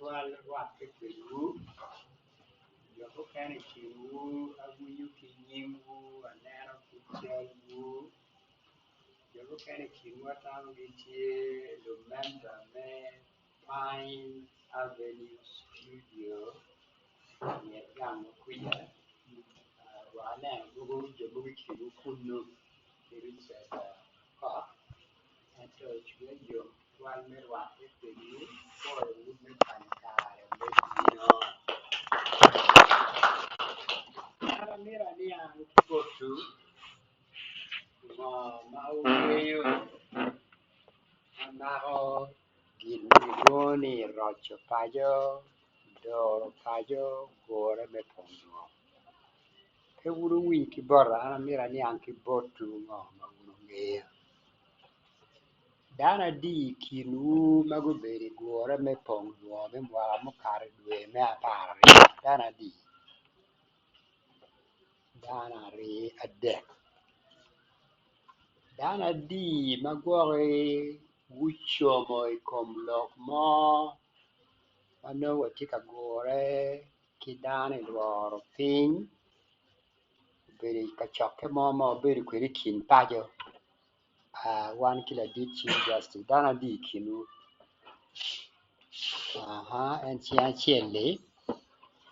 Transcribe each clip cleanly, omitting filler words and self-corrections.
tutwal rwatte kwedwu, jo mukene i kinwu awinyo ki nyingwu aneno ki calwu jo mukene i kinwu atamo gitye lumemba me Pine Avenue Studio i nget gangwa kuca wa aneno mogo jo mogo i kinwu kunu ki Richard Okot ento cwinya yom tutwal me rwatte kwedwu apwoyowu me kwanyo kare me bino. An amito aniang ki botwu ngo ma wungeyo ma mako gin ma kilwongo ni roco paco, doro paco, gure me pwonyo. Pe wun wuwiny ki bota an amito aniang ki botwu ngo ma wun wungeyo. Dano adi i kinwu ma gubedo i gure me pong dwong me mwaka mukato i dwe me apararyo dano adi? Dano adek. Dano adi ma gwoki gucomo i kom lok mo ma nongo watye ka gure ki dano i lworo piny obedo i kacokke mo ma wabedo kwede i kin paco wan ki ladit Chief Justice dano adi i kinwu en cing acel-li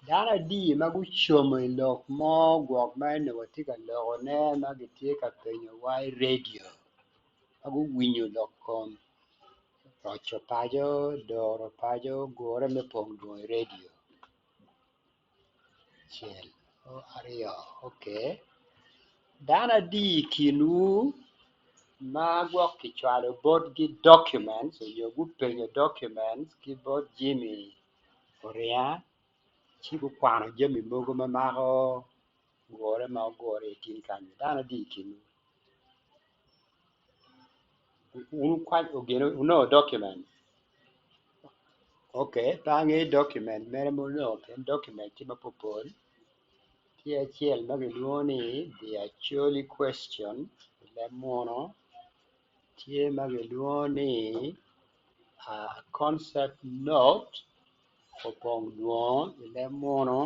dano adi ma gucomo i lok mo gwok ma onongo watye ka lokone ma gitye ka penyowa i redio ma guwinyo lok kom roco paco, doro paco, gure me pong dwong i redio acel aryo okay dano adi i kinwu ma gwok kicwalo botgi documents nyo gupenyo documents ki bot Jimmy Oringa ci gukwano jami mogo ma mako gure ma ogure i tin kany dano adi i kinwu wunongo document ok pe angeyo document mere ma wunongo pien document tye mapopol tye acel ma kilwongo ni the Acholi question i leb munu tye ma kilwongo ni concept note opong dwongo i leb munu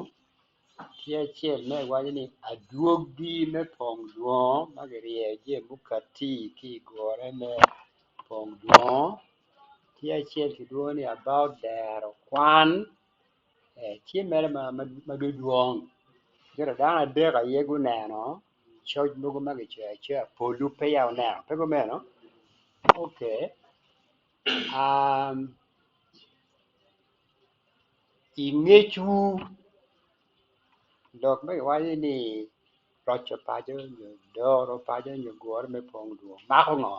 Tye acel ma kiwaco ni adwogi me pong dwongo ma kiryeyo jami mukati ki i gure me pong dwongo tye acel kilwongo ni about dero kwan tye mere ma dwodwong ento dano adek aye guneno coc mogo ma kicoyo acoya polwu peya wuneno pe kumeno okay I ngecwu lok ma kiwaco ni roco paco nyo doro paco nyo gure me pong dwong mako ngo?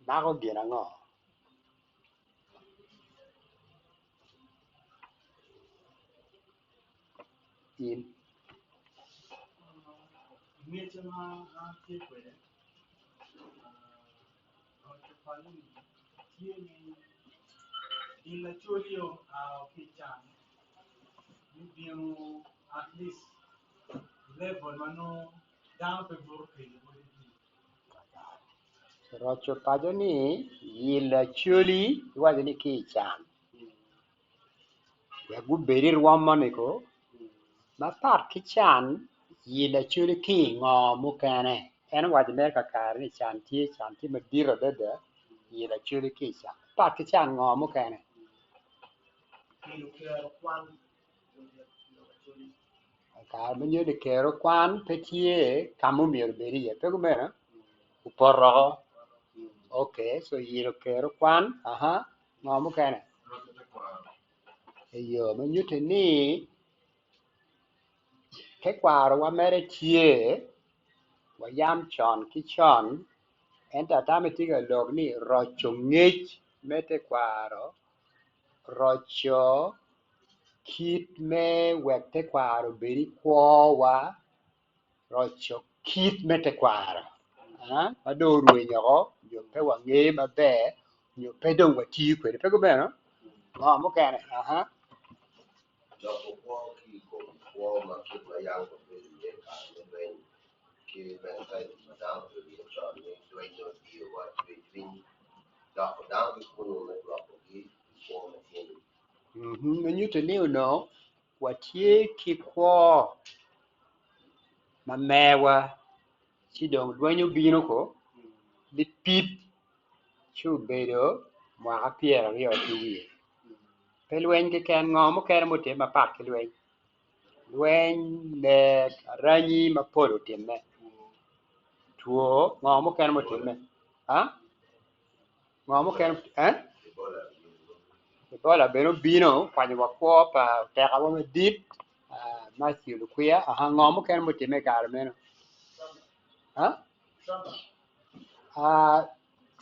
Mako gin ango? In. Ngec ma an atye kwede Roco paco-ni tye ni gin lacoli oa ki i can me bino at least i level ma nongo dano pe buto kwede. Roco paco-ni yilo acoli iwaco ni ki i can wek gubed i rwom moni ko mapat ki can yilo Acholi ki i ngo mukene en owaco mere kakare ni can tye can tye madit adada yilo Acholi ki i can mapat ki can ngo mukene. Kare ma nyuto ni kero kwan pe tye ka ma myero obed iye pe kumeno opoto woko okay so yilo kero kwan ngo mukene eyo ma nyuto ni Tekwarowa mere tye wa yam con ki con ento atamo itye ka lok ni roco ngec me tekwaro roco kit me wek tekwaro obed i kwowa roco kit me tekwaro ma dong orwenyo woko nyo pe wangeyo maber nyo pe dong watiyo kwede pe kumeno? Ngo mukene? Loko kwo ki i kom kwo ma kit ma yam wabedo iye i kare me lweny ki mentality ma dano obedo iye con ni lweny odiyowa cwercwiny. Doko dano ki kunnu me dwokogi i kwo ma tye-ni. Ma nyuto ni onongo watye ki kwo ma mewa ci dong lweny obino ko lipip ci obedo mwaka 20 ki wiye. Pe lweny keken ngo mukene mutimme mapat ki lweny? Lweny, nek, aranyi mapol otimme. Two, ngo mukene mutimme? Ngo mukene? Ebola bene obino okwanyo wa kwo pa otekawa madit Matthew Lukwiya. Ngo mukene mutimme i kare meno?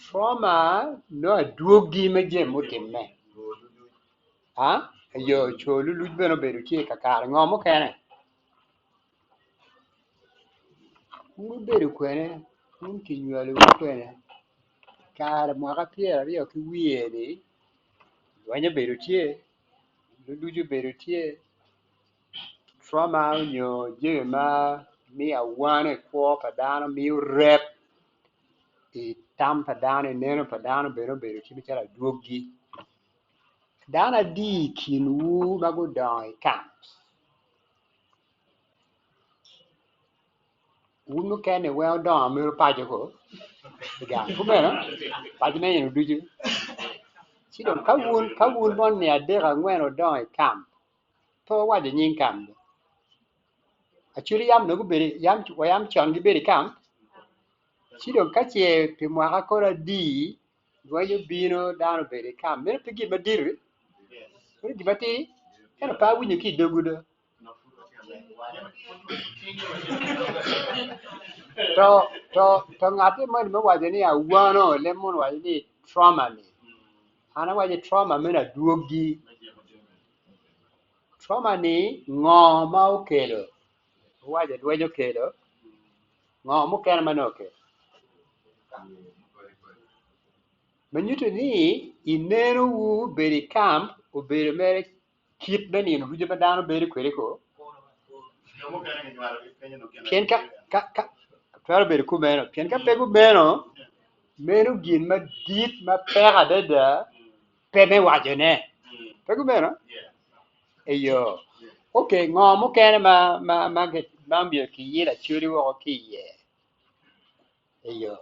Trauma nongo adwogi me jami mutimme. Eyo, co luluc bene obedo tye kakare. Ngo mukene? Wun wubedo kwene? Wun kinywalowu kwene? Kare mwaka 20 ki wiye-ni, lweny obedo tye, luluc obedo tye, trauma nyo jami ma miyo awano i kwo pa dano miyo rep i tam pa dano i neno pa dano bene obedo tye macalo adwogi. Dano adi i kinwu ma gudongo i kamp? Wun mukene weng wudongo amito paco ko i gang kumeno paco me nino ducu ci dong ka wun ka wun mon miya adek angwen wudongo i kamp pe wuwaco nying kamp be actually yam dong gubedo yam wa yam con gibedo i kamp ci dong ka ce pi mwaka kore adi lweny obino dano obedo i kamp meno pe gin madit meno gin matidi ento pe awinyo ki i dogwu do. To to to ngati moni me waco ni awano leb munu waco ni trauma ni an awaco ni trauma meno adwogi trauma ni ngo ma okelo owaco lweny okelo ngo mukene ma nongo okelo ma nyuto ni inenowu bedo i kamp obedo mere kit me nino ducu ma dano bedo kwede ko pien ka ka ka twero bedo kumeno pien ka pe kumeno meno gin madit ma pek adada pe me wacone pe kumeno eyo ok ngo mukene ma ma ma ma myero kiyil acoli woko ki iye eyo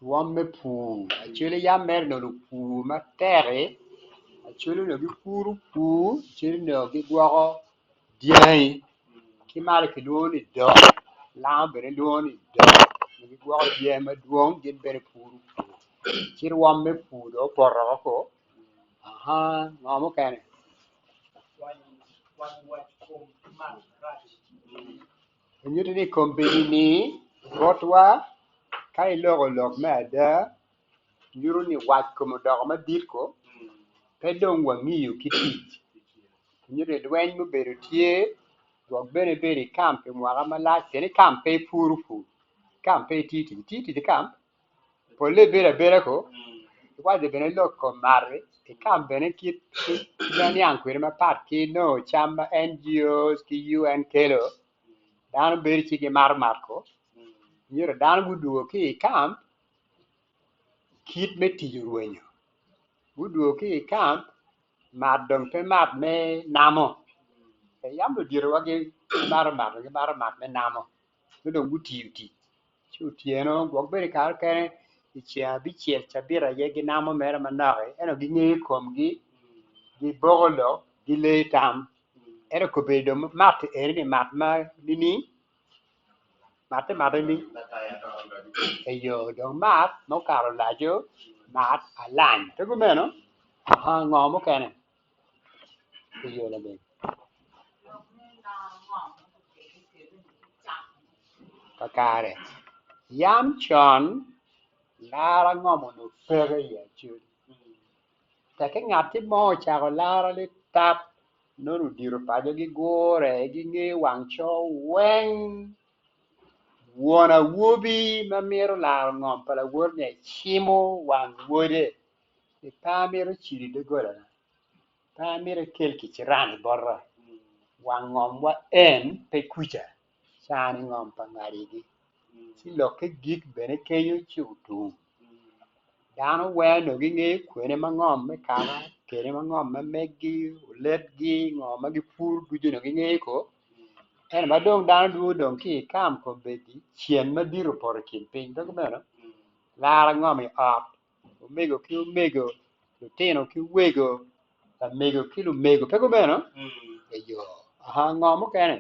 Rwom me pur acoli yam mere onongo lupur matek-ki acoli onongo gipuro pur acoli onongo gigwoko dyangi ki malo kilwongo ni dok lango bene lwongo ni dok onongo gigwoko dyangi madwong gin bene puro pur ci rwom me pur dong opoto woko ngo mukene? Onyuto ni kombeddi-ni botwa ka iloko lok me ada nyuto ni wac kome odoko madit ko pe dong wangiyo ki tic. Nyuto ni lweny mubedo tye gwok bene ibedo i kamp pi mwaka malac pien i kamp pe ipuro pur, kamp pe itiyo tic, itiyo tic i kamp? Polle ibedo abeda ko, iwaco bene lok kom mar-ri, i kamp bene kit ma aniang kwede mapat ki nongo cam ma NGOs ki UN kelo, dano bedo ci gimato mat ko, myero dano gudwogo ki i kamp kit me tic orwenyo, gudwogo ki i kamp mat dong pe mat me namo, yam luditowa gimato mat gimato mat me namo nongo dong gutiyo tic. Ci otyeno gwok bedo i kare mukene i ceng abicel cabit aye ginamo mere manok-ki ento gingeyo komgi giboko lok gileyo tam ento kobedo dong mat-ti eni-ni mat ma nining? Mat-ti mato nining? Eyo dong mat ma okato olaco mat alany pe kumeno? Aha ngo mukene? Eyo labeng. Kakare, yam con lara ngom onongo peke i Acholi. Tekke ngatti mo ocako lara litap nongo ludito paco gigure gingeyo wang co weng. Won awobi ma mito laro ngom pa lawote-ni cimo wang wode ni pe amito cilo i doggolana. Pe amito ikel kicirani bota, wang ngomwa en pe kuca, cani ngom pa ngadigi. Ci lokke gik bene kenyo ci otum. Dano weng onongo gingeyo kwene ma ngom me kaka, kene ma ngom ma meggi, oletgi, ngo ma gipuro ducu onongo gingeyo ko. Ento ma dong dano dwogo dong ki i kam kombeddi, cen madit opoto i kin piny, pe kumeno? Lara ngom i ot, omego ki omego, lutino ki wego, lamego ki lumego, pe kumeno? Eyo, aha, ngo mukene?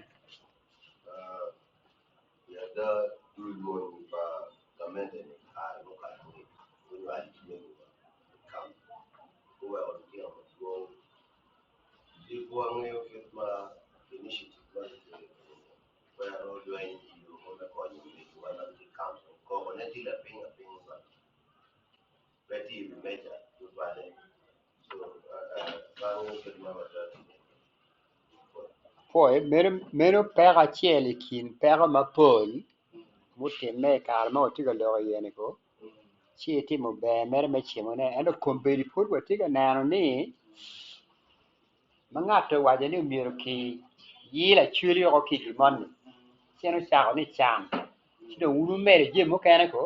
I ada, dul mony pa gamente-ni i kare mukato angec gunywalo utmegiwa i kamp guweko lutino madwong Tipo angeyo kit ma initiative ma kikelo kwede twero lweny i yo mo me konyo omegiwa ma gitye i kamp ni koko-ne tye lapiny apiny but pe tye i wi meja tutwalle so pe angeyo kit ma watwero timo kwede. Pwoyo, meno peko acel i kin peko mapol mutimme i kare ma watye ka lok iye-ni ko, ci itimo ber mere me cimone ento kombeddi pud watye ka neno ni ma ngat owaco ni myero kiyil acwali woko ki i gin moni ci en ocako ni can ci dong wun wumedo jami mukene ko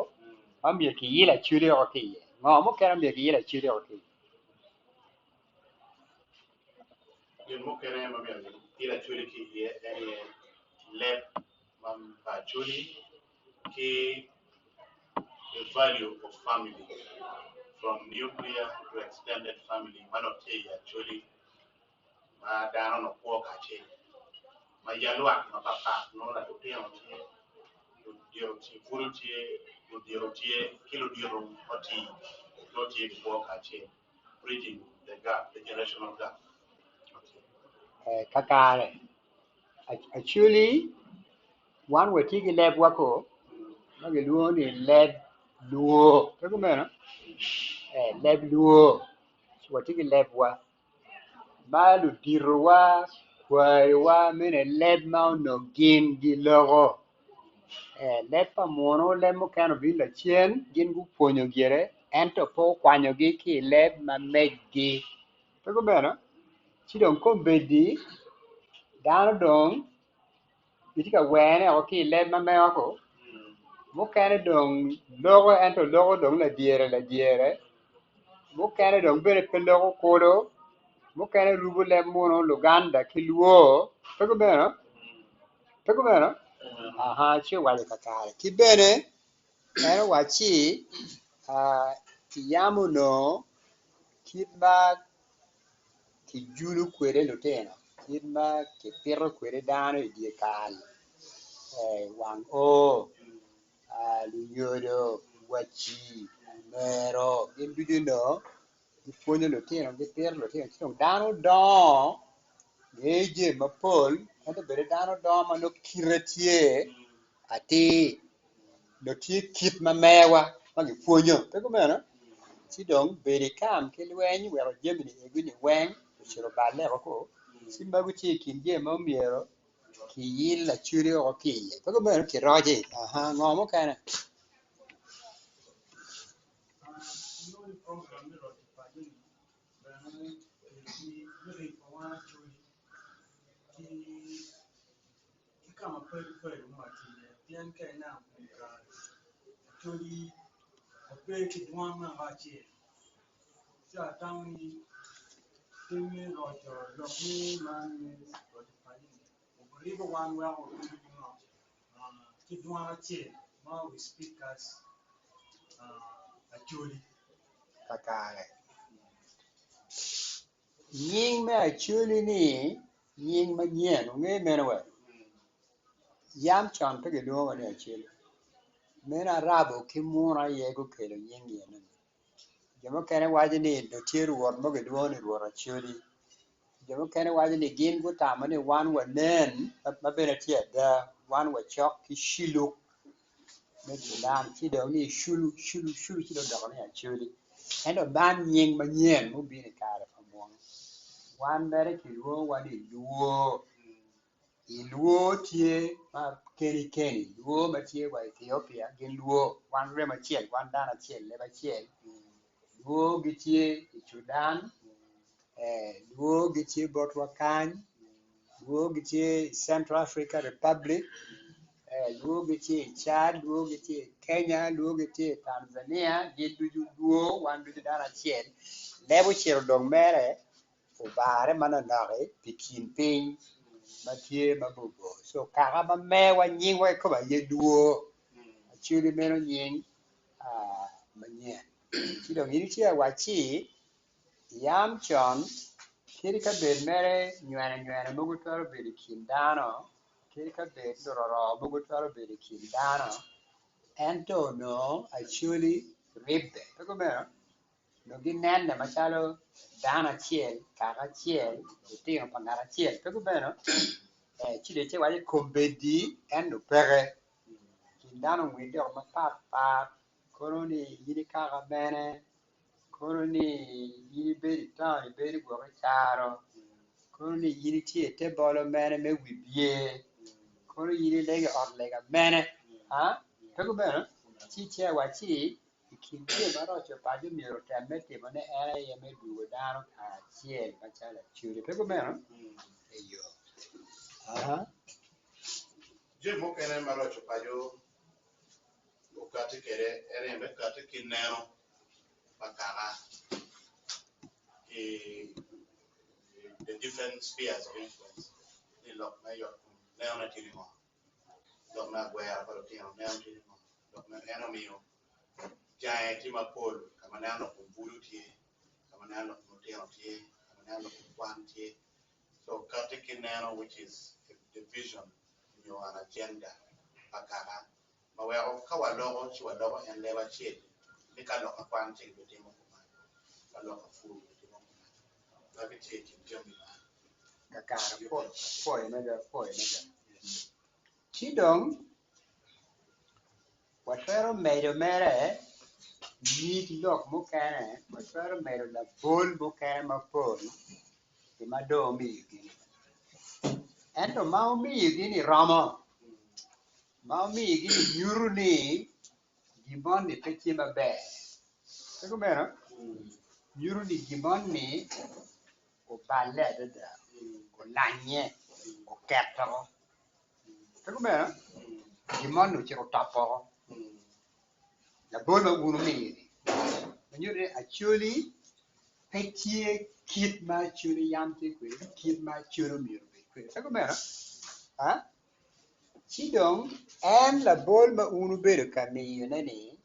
ma myero kiyil acwali woko ki iye ngo mukene ma myero kiyil acwali woko ki iye? Gin mukene ma myero kiyil acwali ki iye en aye leb ma pa acwali ki the value of family from nuclear to extended family ma dok tye i Acholi ma dano nongo kwo kacel ma yalwak mapatpat nongo lutino tye, ludito tye, bulu tye, ludito tye ki ludito matii nongo tye gikwo kacel bridging the gap, the generational gap. Kakare, Acholi Wan watye ki lebwa ko ma gilwongo ni leb Lwo, pe kumeno? Ee, leb Lwo, watye ki lebwa ma luditowa, kwariwa meno aye leb ma onongo gin giloko. Ee, leb pa munu, leb mukene obino lacen gin gupwonyo gire ento pe okwanyogi ki i leb ma meggi, pe kumeno? Ci dong kombeddi dano dong gitye ka wene woko ki i leb ma mewa ko, mukene dong loko ento loko dong ladyere ladyere, mukene dong bene pe loko kulu, mukene rubo leb munu Luganda ki Lwo, pe kumeno? Pe kumeno? Aha, ci owaco kakare. Ki bene en owacci yam onongo kit ma kijulo kwede lutino kit ma kipito kwede dano i dye kal wang oo lunyodo waci omero gin ducu onongo gipwonyo lutino gipito lutino ci dong dano dongo ngeyo jami mapol ento bene dano dongo ma nongo kite tye atir nongo tye kit ma mewa ma gipwonyo pe kumeno? Ci dong bedo ikam ki lweny weko jami-ni egi-ni weng ocito oballe woko ci magi tye i kin jami ma myero kiyil lacwodi woko ki iye pe kumeno kiroci aha ngo mukene? Ki ka ma padi padi ma watye iye pien ka ineno pol kare Acholi wape ki dwan me namba acel ci atamo ni tim me roco lok me man me roco paco-ni obiribo wan weko wabedo ki ngo ki dwan acel ma we speak as Acholi. Kakare. Nying me Acholi ni nying manyen, wungeyo meno wa? Yam con pe gilwongowa ni Acholi, meno Arabo ki Muno aye gukelo nying eno-ni. Jo mukene waco ni dong tye rwot mo gilwongo ni rwot Acholi, jo mukene waco ni gin gutamo ni wan wanen ma bene tye ada, wan wacok ki Ciluk me Sudan ci dong ni Culu Culu Culu ci dong odoko ni Acholi. Ento man nying manyen mubino i kare pa munu. Wan mere kilwongowa ni Lwo. I Lwo tye ma keni keni, Lwo ma tye wa i Ethiopia gin Lwo, wan remo acel, wan dano acel, leb acel. Lwo gitye i Sudan, Lwo gitye botwa kany, Lwo gitye i Central Africa Republic. Lwo gitye i Chad, Lwo gitye i Kenya, Lwo gitye i Tanzania, gin ducu Lwo, wan ducu dano acel. Leb ocito dong mere obare manonok-ki pi kin piny ma tye maborbor. So kaka ma mewa nyingwa kikome aye Lwo, Acholi meno nying manyen. Ci dong in itye ka wacci yam con kadi ka bed mere nywene nywene mogo twero bedo i kin dano, kadi ka bed luroro mogo twero bedo i kin dano, ento onongo Acholi ribbe, pe kumeno? Onongo ginene macalo dano acel, kaka acel, lutino pa ngat acel, pe kumeno? Ci dong ce iwaco kombeddi ento peke, kin dano ongwedde woko mapat pat, kono ni in i kaka mene, kono ni in ibedo i taun ibedo gwok i caro, kono ni in itye i te bolo mene me wi bye, kono in ilego i ot lega mene, pe kumeno? Ci ce awacci i kin jami maraco paco myero otem me timone en aye me dwogo dano kacel macalo acholi, pe kumeno? Eyo. Jami mukene maraco paco okati kwede en aye me kati ki neno pa kaka i the different spheres of influence ni lok me yot kom nenone tye ningo, lok me agwera pa lutino neno tye ningo, lok me en omiyo jange tye mapol ka ma neno lok kom bulo tye, ka ma neno lok kom lutino tye, ka ma neno lok kom kwan tye. So kati ki neno which is the vision nyo an agenda pa kaka ma weko ka waloko ci waloko en leb acel ni ka lok akwan ci gibitimo kuman, ka lok apur gibitimo kuman. Magi tye i kin jami ma Kakare, pwoyo mada, pwoyo mada. Ci dong watwero medo mere nyig lok mukene, watwero medo labol mukene mapol i ma dong omiyogi-ni. Ento ma omiyogi-ni romo, ma omiyogi-ni nyuto ni gin moni pe tye maber. Pe kumeno? Nyuto ni gin moni oballe adada, olanye, oketo. Pe kumeno? Gin moni ocito otopo woko. Labol ma wun wumiyo-ni ma nyuto ni Acholi pe tye kit ma Acholi yam tye kwede ki kit ma Acholi omyero obed kwede. Pe kumeno? Ci dong en labol ma wun wubedo ka miyone-ni,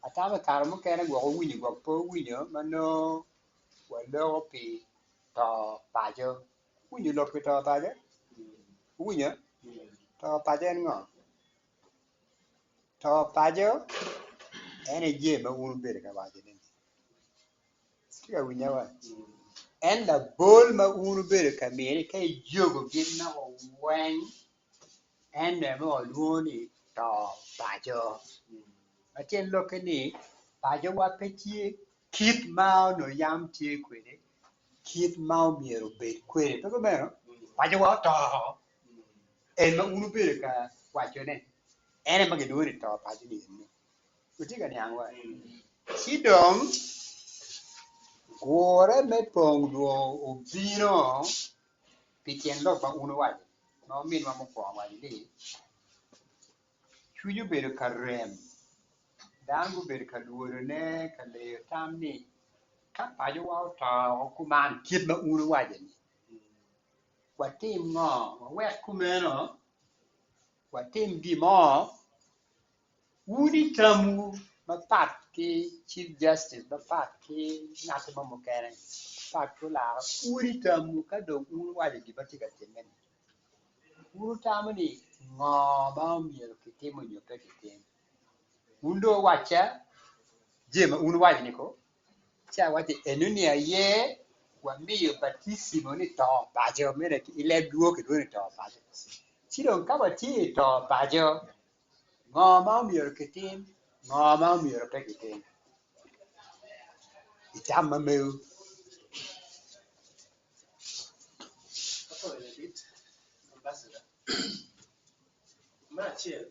atamo i kare mukene gwok wuwinyo gwok pe wuwinyo ma nongo waloko pi to paco. Wuwinyo lok pi to paco? Wuwinyo? To paco en ngo? To paco en aye jami ma wun wubedo ka wacone-ni. Itye ka winya wa? En labol ma wun wubedo ka miyone ka ijogo gin noko weng en aye ma walwongo ni to paco. Ma tyen lokke ni pacowa pe tye kit ma onongo yam tye kwede, kit ma omyero obed kwede. Pe kumeno? Pacowa oto. En ma wun wubedo ka wacone, en aye ma gilwongo ni to paco-ni eni. Wutye ka niang wa? Ci dong gure me pong lwongo obino pi tyen lok ma wun wuwaco, ma ominwa mukwongo owaco ni, Cwiny obedo ka rem, dano gubedo ka lwodone, ka leyo tam ni, 'Ka pacowa oto woko kuman kit ma wun wuwaco-ni, watim ngo? Wawek kumeno? Watim gin mo? Wun i tamwu mapat ki Chief Justice, mapat ki ngat mo mukene, mapat ki olaro, wun i tamwu ka dong wun wuwaco gin ma tye ka timme-ni, wun wutamo ni ngo ma omyero kitim nyo pe kitim? Wun dong wuwacca jami ma wun wuwaco-ni ko, ci awacci enoni aye wamiyo baticimo ni to paco, meno i leb luo kilwongo ni to paco. Ci dong ka watye i to paco, ngo ma omyero kitim, ngo ma omyero pe kitim? I tam ma mewu. Apwoyo ladit ambassador. Me acel,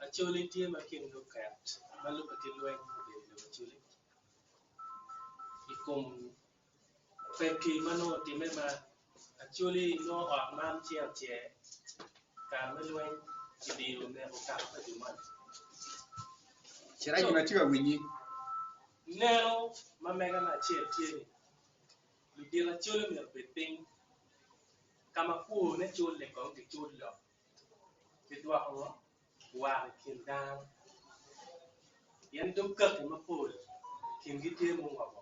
Acholi tye ma kingi oket ma lubbe ki lweny ma obedo i lobo Acholi i kom pekki ma nongo otimme ma Acholi nongo ot man ceng ocer. Kare me lweny kidiyo neko kaka pa jo moni. Cit anyim atye ka winyi. Neno ma mega me acel tye ni, ludito Acholi myero obed piny ka ma kwone culle kong gicul lok pi dwoko ngo war i kin dano. Pien dog kaki mapol kingi tye mungobo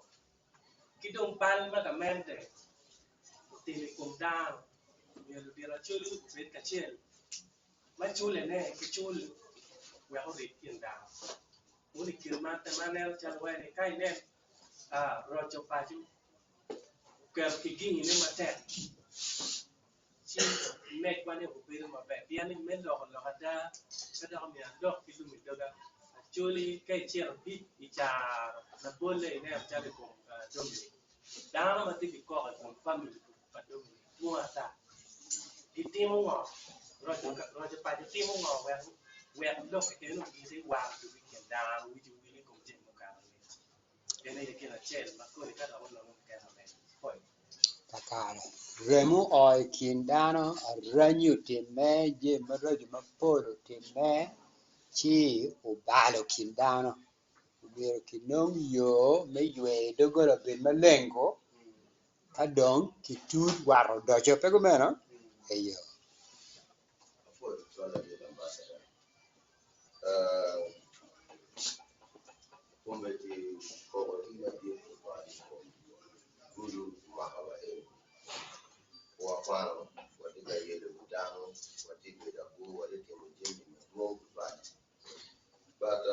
ki dong bal ma gamente otimo i kom dano myero ludito Acholi obed kacel ma culene ki cul wek orib kin dano. Wun i kin ma aneno calo wai ni ka inen roco paco oketo kigingine matek ci megwa ni obedo maber pien ni me loko lok ada pe dok omyero alok ki lum i doga. Acholi ka icito deep i caro labolle ineno calo i kom Dominic dano ma tye ki koko i kom family pa Dominic dwong ata gitimo ngo roco paco timo ngo wek wek lok eno ogiki war dong i kin dano wic owil i kom jami mukato angec. En aye gin acel ma koni ka dok onongo keken amen. Pwoc. Kakare, remo oo i kin dano, aranyi otimme, jami maraco mapol otimme ci obalo kin dano. Myero kinong yo me yweyo doggola obed maleng ko ka dong kituc wat odoco, pe kumeno? Eyo. Apwoyo tutwal ladit ambassador. Kombeddi koko tye madit tutwal i kom bulu mwaka wa eni. Wakwano, watye ka yelo wi dano, watye ka bedo agur, watye ka timo jami madwong tutwal. But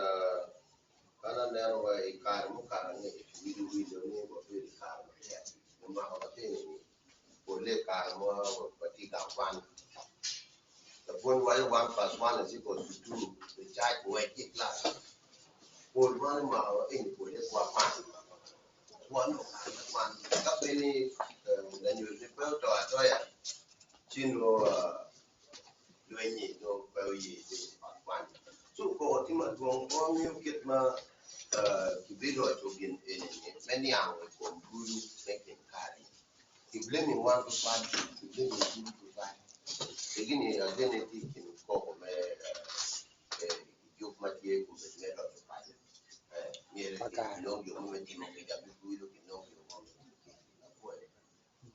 an aneno wa i kare mukato angec wilo wilo ni wabedo i kare matek. I mwaka matini-ni polle i kare ma watye i gang kwan, lapwony waco one plus one is equal to two, ricac ngwec ki i kilac. Pol man i mwaka wa eni polle pe wakwano, kwan okato me kwan ka pe ni lanyut-ni pe oto atoya ci nongo lweny-nyi nongo pe oye bedo i ot kwan. Co koko tye madwong pe wangeyo kit ma kibiroco gin eni-ni me niango i kom bulu me kin kare-ni. Ki blaming wan tutwal, ki blaming bulu tutwal. Egini agene tye i kin koko me yub ma tye kombeddi me roco paco. Myero kinong jo mo me timo kica ki bulu, kinong jo mo me timo kica. Apwoyo.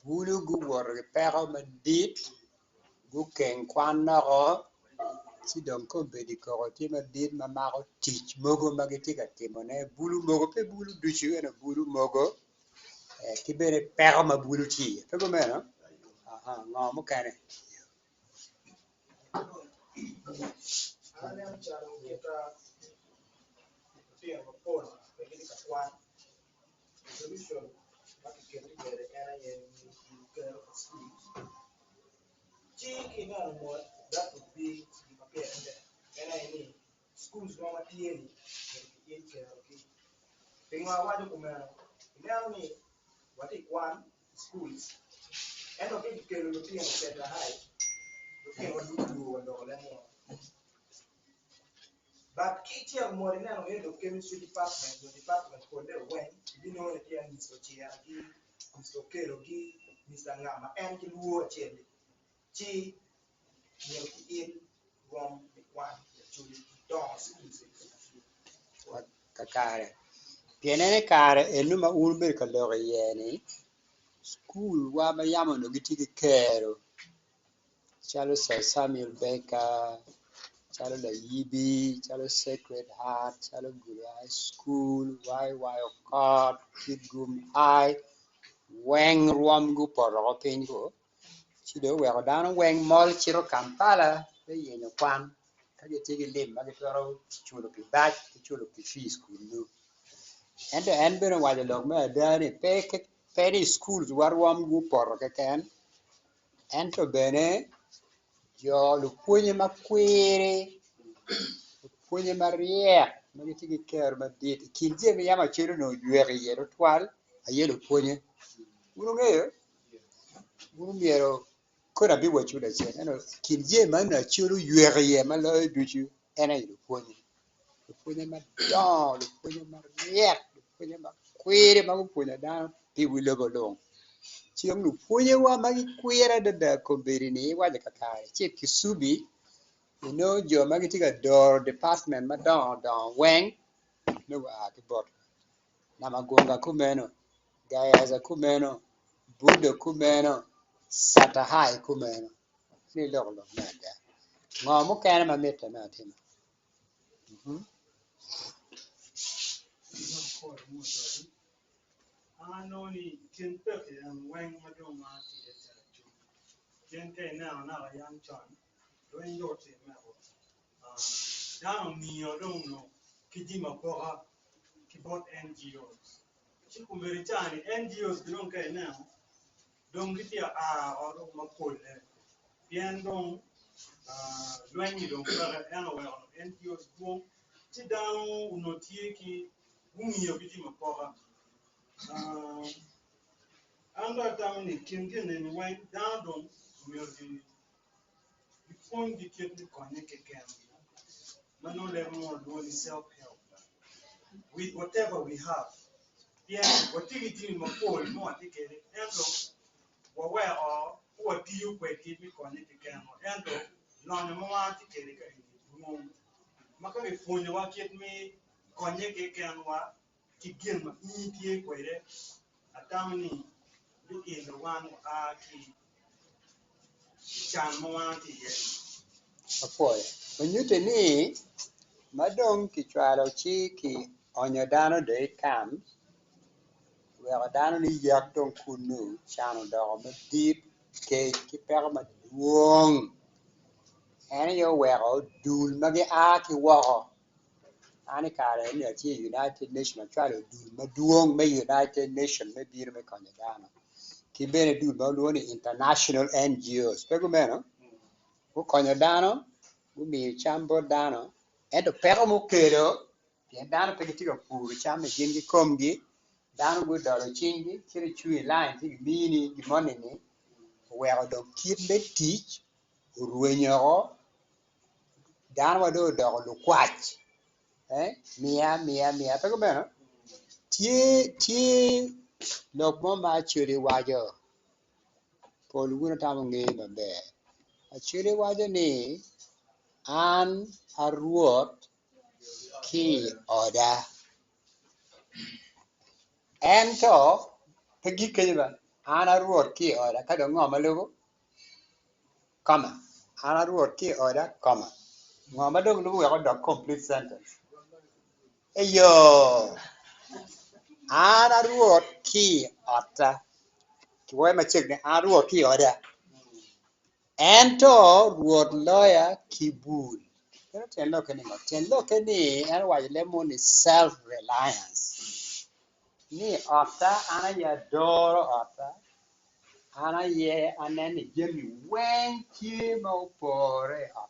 Bulu guwoto ki peko madit, gukeng kwan loko ci dong kombeddi koko tye madit ma mako tic mogo ma gitye ka timone bulu mogo pe bulu ducu ento bulu mogo ki bene peko ma bulu tye iye pe kumeno ngo mukene? An aneno calo kita lutino mapol ma gitye ka kwan Solution ma kiketo kwede en aye ni kero pa school ci ka ineno mot that would be gin ma pire tek en aye ni schools wa ma tye ni myero ki il kero gi pingo awaco kumeno ineno ni watye kwan i schools ento ka kikelo lutino center high lutino wa dwogo dwogo wa loko leb munu. But ki icito mot ineno head of chemistry department nyo department pole weng ibinongo ni tye Mister Ocira gi, Mister Okello gi, Mister nga ma en ki lwor acel-li ci myero ki il rwom me kwan i Acholi ki dongo schools eni matye. Kakare, pien en i kare eno ma wun wubedo ka lok iye-ni, cukul-wa ma yam onongo gitye ki kero calo Sir Samuel Baker, calo Layibi, calo Sacred Heart, calo Gulu High School, YY Okot, Kitgum High, weng rwomgi opoto woko piny ko, ci dong oweko dano weng mol cito Kampala me yenyo kwan ka gitye ki lim ma gitwero culo pi bac ki culo pi fees kunu. Ento en bene owaco lok me ada ni pe ni schools wa rwomgi opoto keken Ento bene jo lupwonye makwiri, lupwonye maryek ma gitye ki kero madit i kin jami ma yam acel onongo ojweko iye tutwal aye lupwonye. Wun wungeyo? Wun myero koni abiwacciwu lacen ento i kin jami ma onongo acel oyweko iye ma loyo ducu en aye lupwonye. Lupwonye madongo, lupwonye maryek, lupwonye makwiri ma gupwonyo dano pi wi lobo lung. Ci dong lupwonyewa ma gikwiri adada kombeddi-ni iwaco kakare ci Kisubi. Inongo jo ma gitye ka doro department madongo dongo weng nongo gua ki botwa. Namagunga kumeno, Gayaza kumeno, Budo kumeno, Satahai kumeno. Ni iloko lok me ada. Ngo mukene ma mitte me atima? An anongo ni kin peki en weng ma dong maa tye iye calo acum pien ka ineno naka yam con lweny dong otimme o dano ongiyo dong onongo ki jami apoka ki bot NGOs ci kombeddi caa-ni NGOs gi dong ka ineno dong gitye ka a oko dong mapole pien dong lweny-nyi dong peke ento oweko NGOs dwong ci dano onongo tye ki gungiyo ki jami apoka. An dong atamo ni i kin gin eni weng dano dong myero gipwonygi kit me konye kekengi ma nongo leb mo lwongo ni self help with whatever we have pien watye ki jami mapol ma watye kwede ento waweko pe watiyo kwedgi me konye kekenwa ento lonyo ma watye kwede ka eni dwong ma ka kipwonyowa kit me konye kekenwa ki gin ma in itye kwede, atamo ni biilo wan oa ki i can ma wan watye iye-ni. Apwoyo. Onyutte ni ma dong kicwalo ci kionyo dano dong i kam, weko dano ni yak dong kunnu can odoko madit, kec ki peko madwong. En aye oweko dul ma gia ki woko An i kare eni atye i United Nation acwalo dul madwong me United Nation me bino me konyo dano ki bene dul ma walwongo ni International NGOs pe kumeno? Gukonyo dano, gumiyo cam bot dano ento peko mukelo pien dano pe gitye ka puro cam i gin kikomgi dano gudolo cinggi ci gicung i lain ci gimini gin moni-ni oweko dong kit me tic orwenyo woko Dano wa dong odoko lukwac miya miya miya pe kumeno? Tye tye lok mo ma Acholi waco pol wun atamo ngeyo maber Acholi waco ni an a Rwot ki i oda ento pe gik kenyo ba an a Rwot ki i oda ka dong ngo ma lubo? Koma, An a Rwot ki i oda, koma. Ngo ma dong lubo wek odok complete sentence? Eyo, an a Rwot ki i otta. Kiwoyo macek ni an a Rwot ki i oda. Ento Rwot loya ki bul. Meno tyen lokke ni ngo? Tyen lokke ni en owaco leb mo ni self reliance. Ni otta an aye adoro otta, An aye aneno ni jami weng tye ma opore i ot.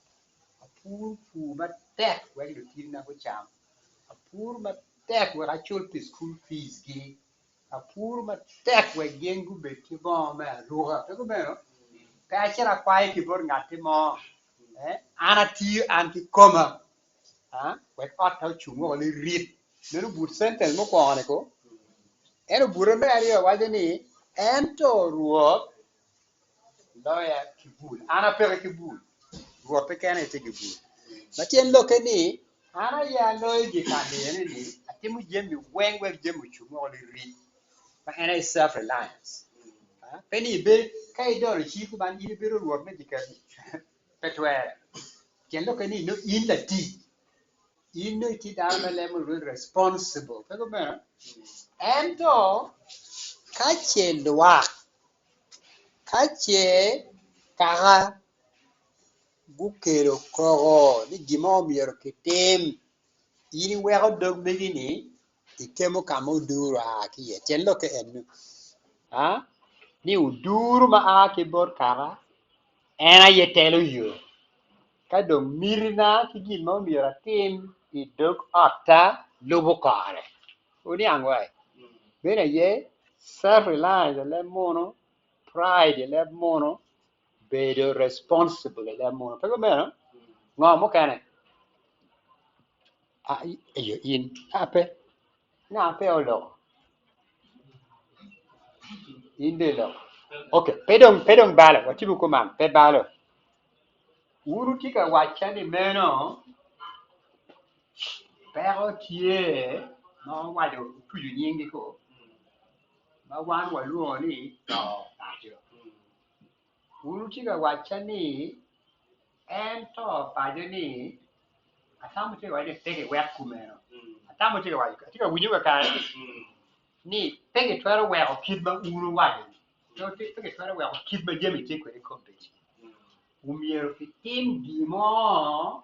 Apuro pur matek wek lutinna gucam, apuro matek wek acul pi cukul fees-gi, apuro matek wek gin gubed ki bongo me aruka. Pe kumeno? Pe acito akwayo ki bot ngatti mo, an atiyo an kikoma wek otta ocung woko lirit. Meno but sentence mukwongo-ni ko. Ento bute me aryo waco ni, Ento Rwot loya ki bul. An apeke ki bul, Rwot keken aye tye ki bul. Ma tyen lokke ni, an aye aloyo dyekal eni-ni, atimo jami weng wek jami ocung woko lirit, ma en aye self reliance. Pe ni ibed, ka idolo cik kuman in ibedo rwot me dyekal-li, pe twere. Tyen lokke ni nongo in latic. In nongo itye dano me leb moni lwongo ni responsible, pe kumeno? Ento ka ce lwak, ka ce kaka gukelo koko ni gin mo myero kitim, in iweko dog megi-ni ikemo ka ma oduro oa ki iye. Tyen lokke eno ni oduro ma a ki bot kaka en aye telo yo. Ka dong mitina ki gin ma omyero atim i dog otta lubo kore. Wuniang wai? Meno aye self reliance i leb munu, pride i leb munu, bedo responsible i leb munu. Pe kumeno? Ngo mukene? Eyo in, a pe. Nga pe oloko? In dong iloko. Okay, pe dong pe dong balo, watibu kuman, pe balo. Wun wutye ka wacca ni meno peko tye ma owaco otuco nyinggi ko ma wan walwongo ni to paco. Wun wutye ka wacca ni en to paco ni atamo tye ka waco ni pe kiwek kumeno. Atamo tye ka waco atye ka winyo kakare ni pe kitwero weko kit ma wun wuwaco-ni. Pe kitwero weko kit ma jami tye kwede i kombeddi. Omyero kitim gin mo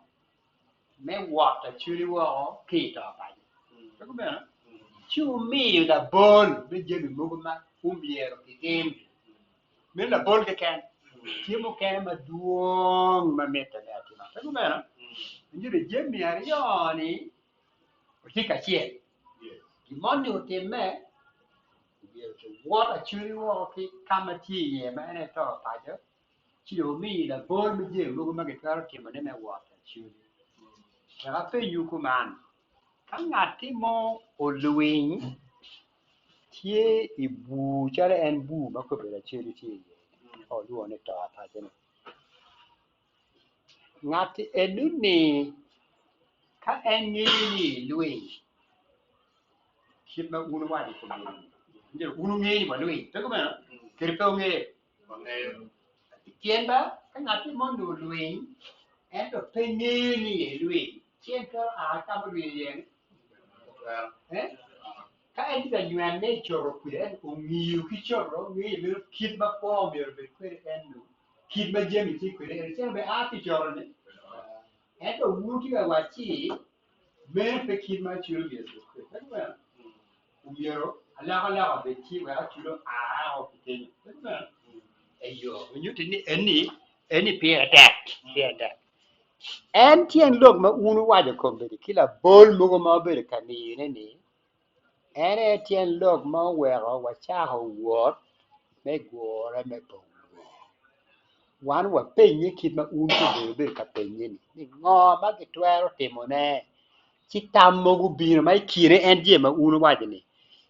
me wot acwali woko ki i to paco. Pe kumeno? Ci wumiyo labol me jami mogo ma omyero kitim. Meno labol keken. Tye mukene madwong ma mitte me atima. Pe kumeno? Nyuto jami aryo-ni watye kacel. Gin moni otimme, myero kiwot acwali woko ki ka ma tye iye ma en aye to paco, ci dong omiyi labol me jami mogo ma kitwero timone me wot acwali. Wek apenywu kuman, ka ngatti mo olwiny tye i bur calo en bur ma kabedo acwali tye iye ma walwongo ni to paco-ni, Ngatti eno-ni ka en ngeyo ni elwiny kit ma wun wuwaco i kom joni-ni, myero wun wunge ni walwiny, pe kumeno? Kadi pe wungeyo? Pien ba ka ngatti moni olwiny ento pe ngeyo ni elwiny, ci en twero a ka ma olwiny iye-ni? Ka en tye ka nywene i coto kwija, en ongiyo ki coto, ngeyo meno kit ma kwo myero obed kwede en-nu. Kit ma jami tye kwede eni calo bene a ki i coto-ni, ento wun tye ka wacci meno pe kit ma aculo myero obed kwede. Pe kumeno? Omyero alokaloka obed tye wek aculo oa woko ki kenyo. Pe kumeno? Eyo, onyutti ni eni eni pire tek, pire tek. En tyen lok ma wun wuwaco kombeddi ki labol mogo ma wubedo ka miyone-ni, En aye tyen lok ma oweko wacako wot me gure me pongo. Wan wapenye kit ma un kombeddi wubedo ka penye-ni, ni ngo ma kitwero timone? Ci tam mogo obino ma i kine en jami ma un wuwaco-ni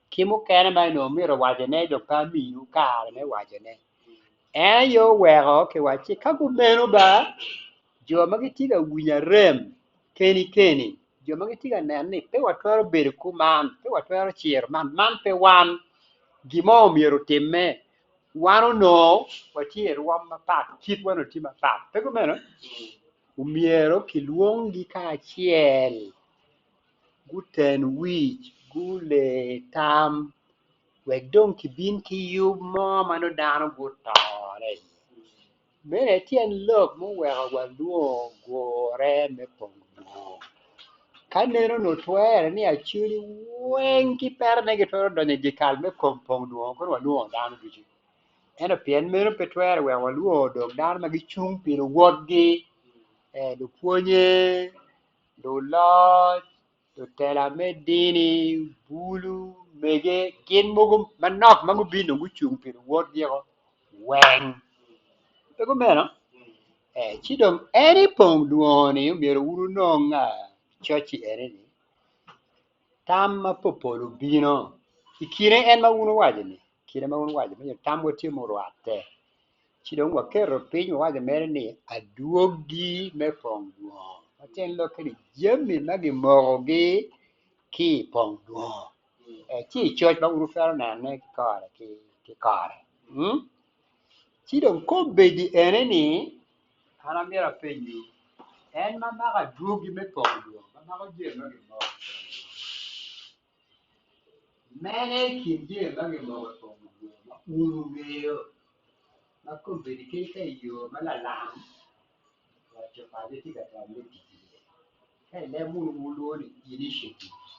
ki mukene ma onongo mito wacone dong pe amiwu kare me wacone. En aye oweko kiwacci ka kumeno ba, jo ma gitye ka winyo arem keni keni, jo ma gitye ka neno ni pe watwero bedo kuman, pe watwero ciro man, man pe wan, gin mo myero otimme, wan onongo watye i rwom mapat, kitwa onongo tye mapat, pe kumeno? Omyero kilwonggi kacel, guten wic, gule tam, wek dong kibin ki yub mo ma nongo dano gutore iye. Meno aye tyen lok muweko walwongo gure me pongo bur. Ka neno onongo twere ni Acholi weng ki petone gitwero donyo i dyekal me kom pong dwongo kono walwongo dano ducu. Ento pien meno pe twere wek walwongo dong dano ma gicung pi luwotgi, lupwonye, luloc, lutela me dini, bulu, mege, gin mogo manok ma gubino gucung pi luwotgi-o weng. Pe kumeno? Eh, ci dong en i pong dwongo-ni myero wun wunong coc-ci ene-ni, tam ma popol obino i kine en ma wun wuwaco-ni, kine ma wun wuwaco ni tamwa tye murwatte. Ci dong waketo piny wawaco mere ni adwogi me pong dwongo ma tyen lokke ni jami ma gimokogi ki i pong dwongo ci i coc ma wun wutwero nenone ki kore ki kore. Ci dong kombeddi ene ni an amyero apenywu en ma mako adwogi me pong dwongo ma mako jami ma gimoko i pong dwongo Mene i kin jami ma gimoko i kom dwongo ma wun wungeyo ma kombeddi kadi ka i yo ma lalam roco paco tye ka temo me tic iye ka i leb munu wulwongo ni initiatives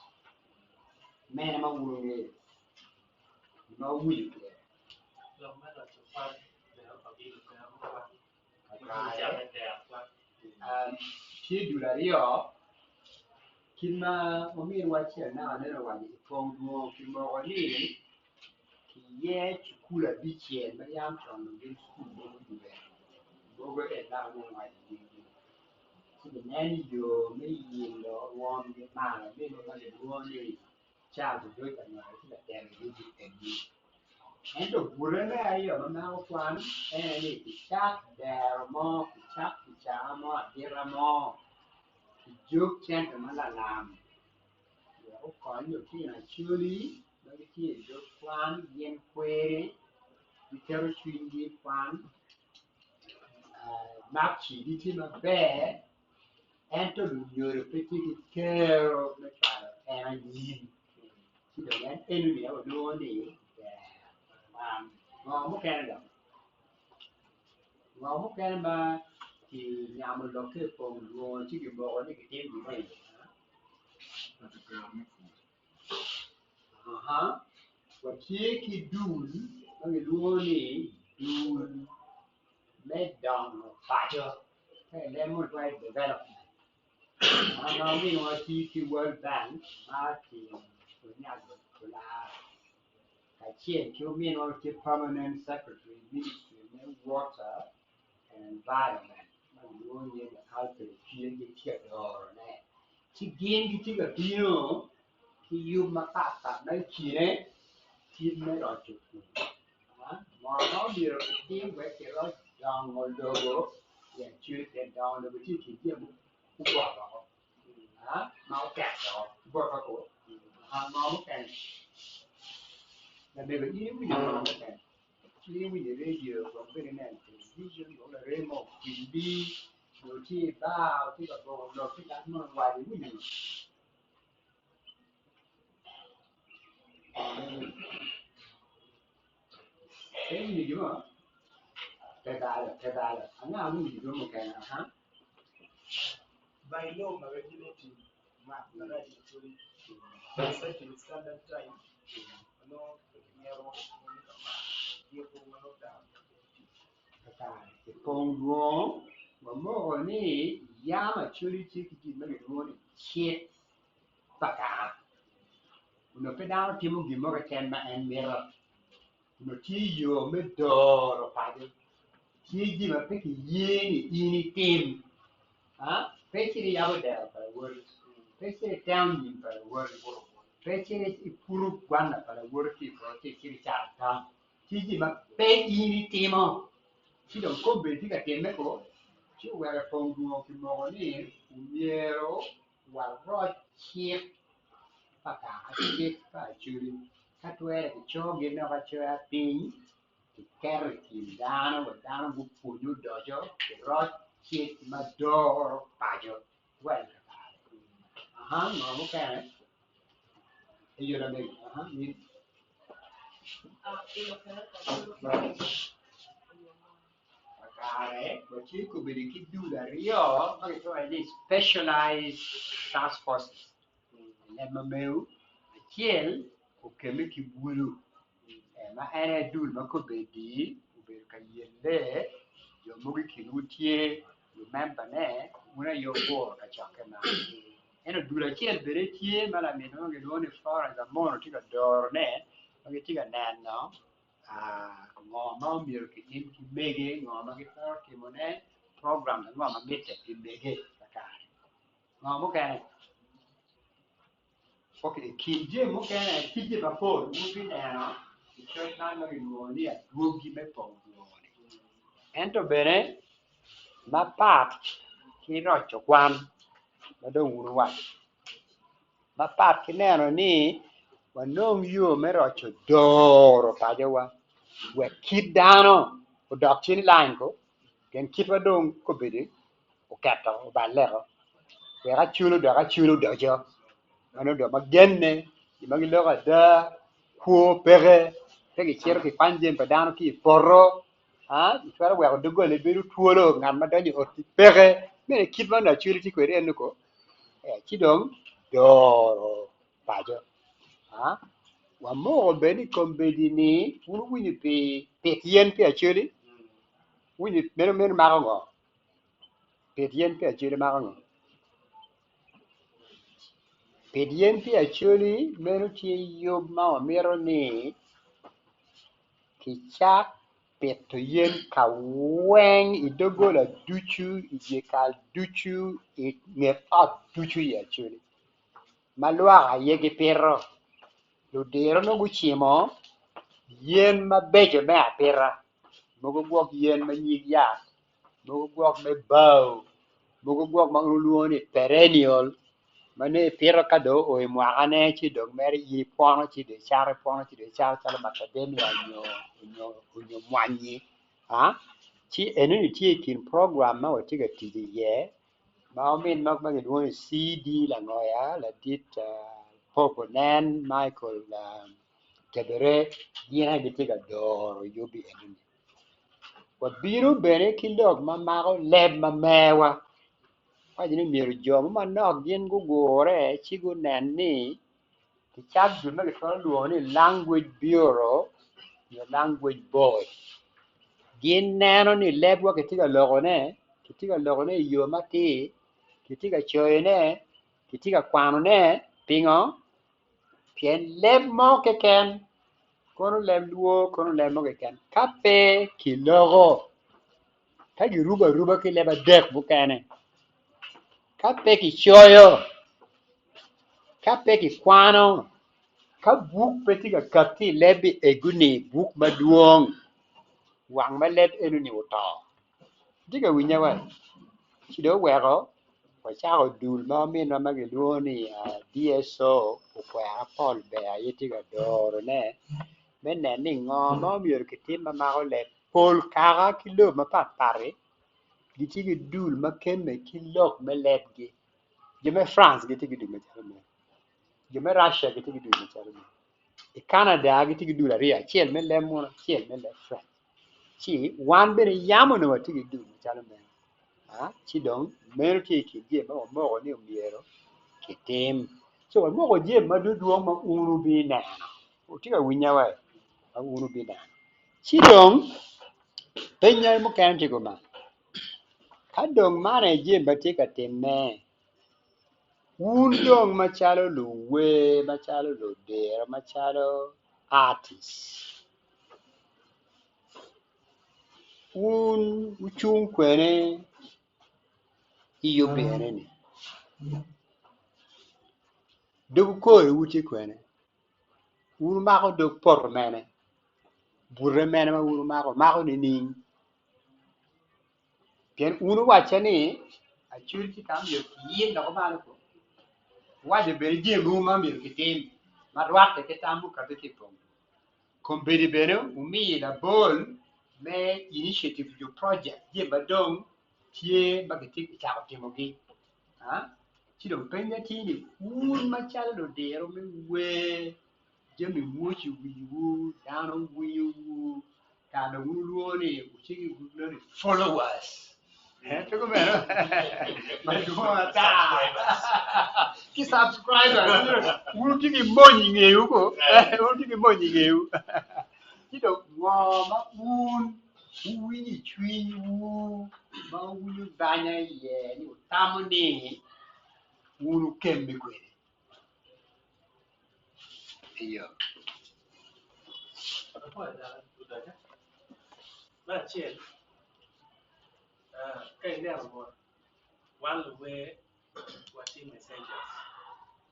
mene ma wun wungeyo ma wuwinjo pire? Tye dul aryo kit ma ominwa acel naka nen owaco i pong dwongo kimoko ni kiye cukul abicel ma yam con onongo gin cukul mogo ojwer mogo en naka nen owaco nyinggi ci kineno yo me yilo rwomgi malo meno ma kilwongo ni Charles Odoc Anywar tye ka telo yubu eni. Ento bute me aryo ma mako kwan en aye ni kicak dero mo, kicak kicaa mo, adita mo, kijog cente ma lalam wek okony lutino Acholi ma gitye i dog kwan gin kweri giketo cwinygi i kwan makcigi tye maber ento lunyodo pe tye ki kero me cwalo en anyim ci dong en enoni aye walwongo ni ber kwan. Ngo mukene dok? Ngo mukene ma kinyamo lokke i kom lwongo ci kimoko ni kitim gin moni? Watye ki dul ma kilwongo ni dul me dongo paco ka i leb munu twero development ma omiyo watye ki world bank ma ki kacel ki ominwa ma tye permanent secretary i ministry me water and environment ma kilwongo nyinge ni Alfred Opyen gitye ka dorone ci gin gitye ka bino ki yub mapatpat ma i kine kit me roco pur ngo ma omyero kitim wek kiroc dongo lobo pien dongo lobo tye i kin jami mukwongo woko ma oketo bota ko ngo mukene lamego in iwinyo ngo mukene in iwinyo radio gwok bene ineno television gwok laremi mo okwili nyo tye i bar tye ka boko lok ki ngat mo owaco iwinyo ngo pe iwinyo gin mo pe balo pe balo anga ma owinyo gin mukene By law ma regulating mak marac i Acholi setting standard time ma nongo pe kimito ni ka mak giko ma nongo dano myero obed ki tic. Kakare, i pong lwongo wamoko ni yam Acholi tye ki gin ma kilwongo ni cik pa kaka. Onongo pe dano timo gin mo keken ma en mito. Onongo tye yo me doro paco. Tye jami ma pe kiye ni in itim. Pe icit iyabo dero pa lawoti, pe icit iteno nyim pa lawoti, pe icit ipuro gwana pa lawoti ki i poto ci icit icato tam. Tye jami ma pe in itimo. Ci dong kombeddi tye ka timme ko, ci oweko i pong dwongo kimoko ni omyero waroc cik pa kaka, cik pa Acholi. Ka twere kico gin dok acoya piny kiketo i kin dano wek dano gupwony odoco kiroc cik ma doro paco. Well kakare. Aha, ngo mukene? Eyo lamego, aha, in. Kakare, watye kobedo ki dul aryo ma kitwero ni specialized task forces i leb ma mewu. Acel okemme ki bulu ma en aye dul ma kobedi obedo ka yelle jo mogo i kinwu tye lumembane wun aye wuguro kacokke man. Ento dul acel bene tye ma laminwa ma kilwongo ni Florence Amono tye ka dorone ma gitye ka neno ngo ma omyero kitim ki mege, ngo ma gitwero timone, program ango ma mitte pi mege kakare. Ngo mukene? Ok, i kin jami mukene tye jami mapol ma wubineno i coc man ma kilwongo ni adwogi me pong dwongo-ni. Ento bene mapat ki roco kwan ma dong wun wuwaco, mapat ki neno ni wanong yo me roco doro pacowa wek kit dano odok cen i lain ko pien kitwa dong kobedo oketo oballe-o wek aculo dok aculo odoco ma nongo jo ma genne jo ma giloko ada kwo peke pe gicito gikwanyo jami pa dano ki i poto itwero weko doggoli bedo twolo ngat ma donyo i ot-ti peke meno kit ma nongo acwali tye kwede eno ko ci dong doro paco wamoko bene i kombeddi-ni wun wuwinyo pi pit yen pi acwali wuwinyo meno mako ngo? Pit yen pi acholi mako ngo? Pit yen pi acholi meno tye yub ma wamito ni kicak pito yen ka weng i doggola ducu, i dye kal ducu, i nget ot ducu i acholi ma lwak aye gipito. Ludiro nongo gucimo Yen mabeco me apita, mogo gwok yen me nyig yat, mogo gwok me bao, mogo gwok ma wun wulwongo ni perennial ma nongo ipito ka dong oo i mwakane ci dong mere in ipwono ci dong icato ipwono ci dong icato calo macadamia nyo mwanyi ci enoni tye i kin program ma watye ka tic iye ma ominwa ma kilwongo ni CD Langoya ladit Pope Onen Michael Tebere gin aye gitye ka doro yub enoni. Wabino bene ki lok ma mako leb ma mewa waco ni myero jo mo manok gin gugure ci gunen ni kicak gin ma kitwero lwongo ni language bureau nyo language board gin neno ni lebwa kitye ka lokone kitye ka lokone i yo matir kitye ka coyone kitye ka kwanone pingo pien leb mo keken kono leb lwo kono leb mo keken ka pe kiloko ka girubo aruba ki leb adek mukene ka pe kicoyo ka pe kikwano ka buk pe tye ka katti i leb ego-ni buk madwong wang ma leb eno-ni oto Itye ka winya wa? Ci dong oweko wacako dul ma ominwa ma kilwongo ni DSO okwera Paul Ber aye tye ka dorone me neno ni ngo ma myero kitim ma mako leb. Pol kaka ki lobo mapatpat-ti gitye ki dul ma kemme ki lok me lebgi. Jo me France gitye ki dul macalo meno, jo me Russia gitye ki dul macalo meno, i Canada gitye ki dul aryo acel me leb munu acel me leb French. Ci wan bene yam onongo watye ki dul macalo meno, ci dong meno tye i kin jami ma wamoko ni myero kitim. Co wamoko jami madwodwong ma wun wubineno, wutye ka winya wa? Ma wun wubineno. Ci dong peny mukene tye kuman, ka dong man aye jami ma tye ka timme, wun dong macalo luwer, macalo ludiro, macalo artist, Wun wucung kwene i yub eni-ni? Dog okoriwu tye kwene? Wun wumako dog poto mene? Bute mene ma wun wumako? Wumako nining? Pien wun wuwacca ni, 'Acwiny tye ka ma myero kiyil dok malo ko.' Wuwaco bene jami mogo ma myero kitim ma rwatte ki tam mukati ki i pong. Kombeddi bene wumiyo labol me initiative nyo project jami ma dong tye ma kitye ka cako timogi. Ci dong penya tye ni wun macalo ludiro me wer jami mwoc i wiwu, dano winyowu, kare dong wun wulwongo ni wutye ki group ni followers Pe kumeno? Madwong ata ki subscribers wun wutye ki mony i ngewu ko wun wutye ki mony i ngewu ci dong ngo ma wun wuwinyo i cwinywu ma wuwinyo banya iye ni wutamo ni wun wukemme kwede? Iyo. Me acel, ka ineno bot wan luwer watye messengers.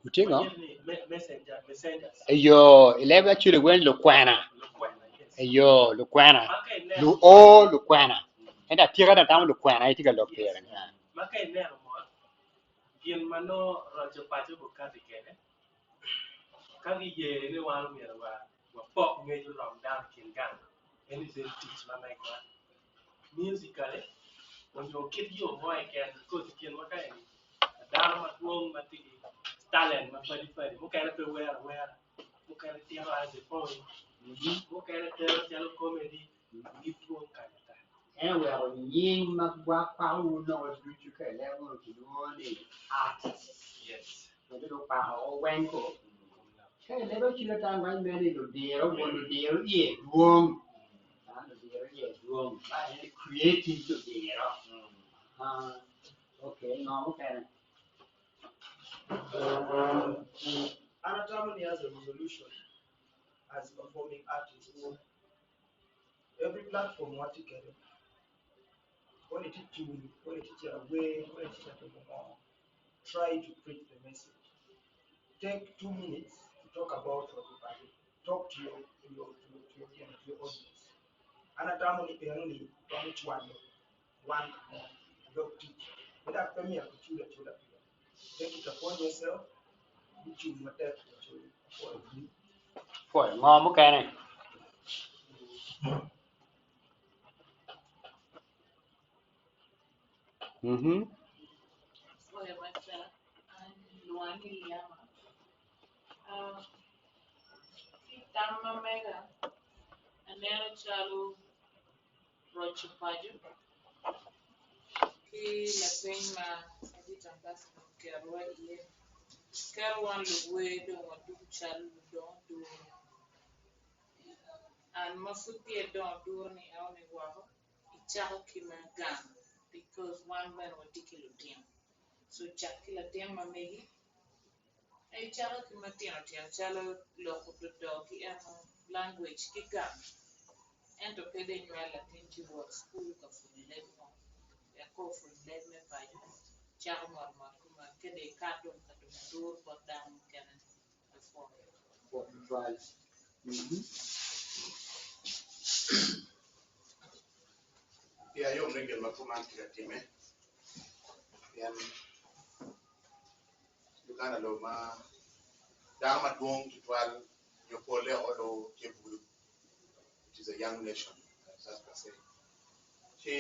Wutye ngo? Wanyuto ni messenger, messengers. Eyo, i leb Acholi weny lukwena. Lukwena, yes. Eyo, lukwena. Ma ka ineno, Luo lukwena. Ento atika dong atamo lukwena aye tye ka lok pire. ma ka ineno mot, gin ma nongo roco paco gukati kwede, ka giye ni wan omyero wa wapok ngec orom dano i kin gang eni obedo tic ma megwa musically onyo kit yo mo keken because i kinwa ka eni dano madwong ma tye ki talent ma padi padi mukene pe wero awera mukene tito as a poem mukene tero calo comedy gidwong kany ata. En oweko nying ma kwako wun woko ducu ka ilebo kilwongo ni artist. Yes. Pien dong okwako weng ko. Ka ilebo cwiny otang wany mere ni ludiro, won ludiro iye dwong. Ah, ludiro iye dwong. Ma en creative ludiro. Ah, okay, ngo mukene? An atamo ni as a resolution as performing artists, every platform watye kwede, whether itye tum, whether itye cito wer, whether itye cito timo ngo, try to preach the message. Take 2 minutes to talk about Rwot Lubanga. Talk to your, to your, to, to tye pien tye audience. An atamo ni eno ni romo cwalo wan ka mo dog tic ma dok pe myero kicul acula pire. Take it upon yourself me cung matek pi Acholi. Apwoyo. Pwoyo. Ngo mukene? Mhm. Pwoyo matek. An lwonga ni Liyama. Ah, ki tam ma mega aneno calo roco paco ki lapeny ma ladit ambassador oketowa iye keto wan luwer dong wadoko calo ludongo duro and ma pud peya idongo duro ni enoni woko icako ki me gang because wan bene watye ki lutino so cak ki latin ma megi ka icako ki matino tino calo loko dodo ki eno language ki gang ento pe dong inywalo latin ci wot cukul ka pwonyo leb mo wek ka opwony leb me paco cako mot mot kuman ka dong ikat dong ka dong adur bot dano mukene apwoyo. Iya yom ni gin ma kuman tye ka timme pien Uganda lobo ma dano madwong tutwal nyo polle oko dong tye bulu it is a young nation as per se ci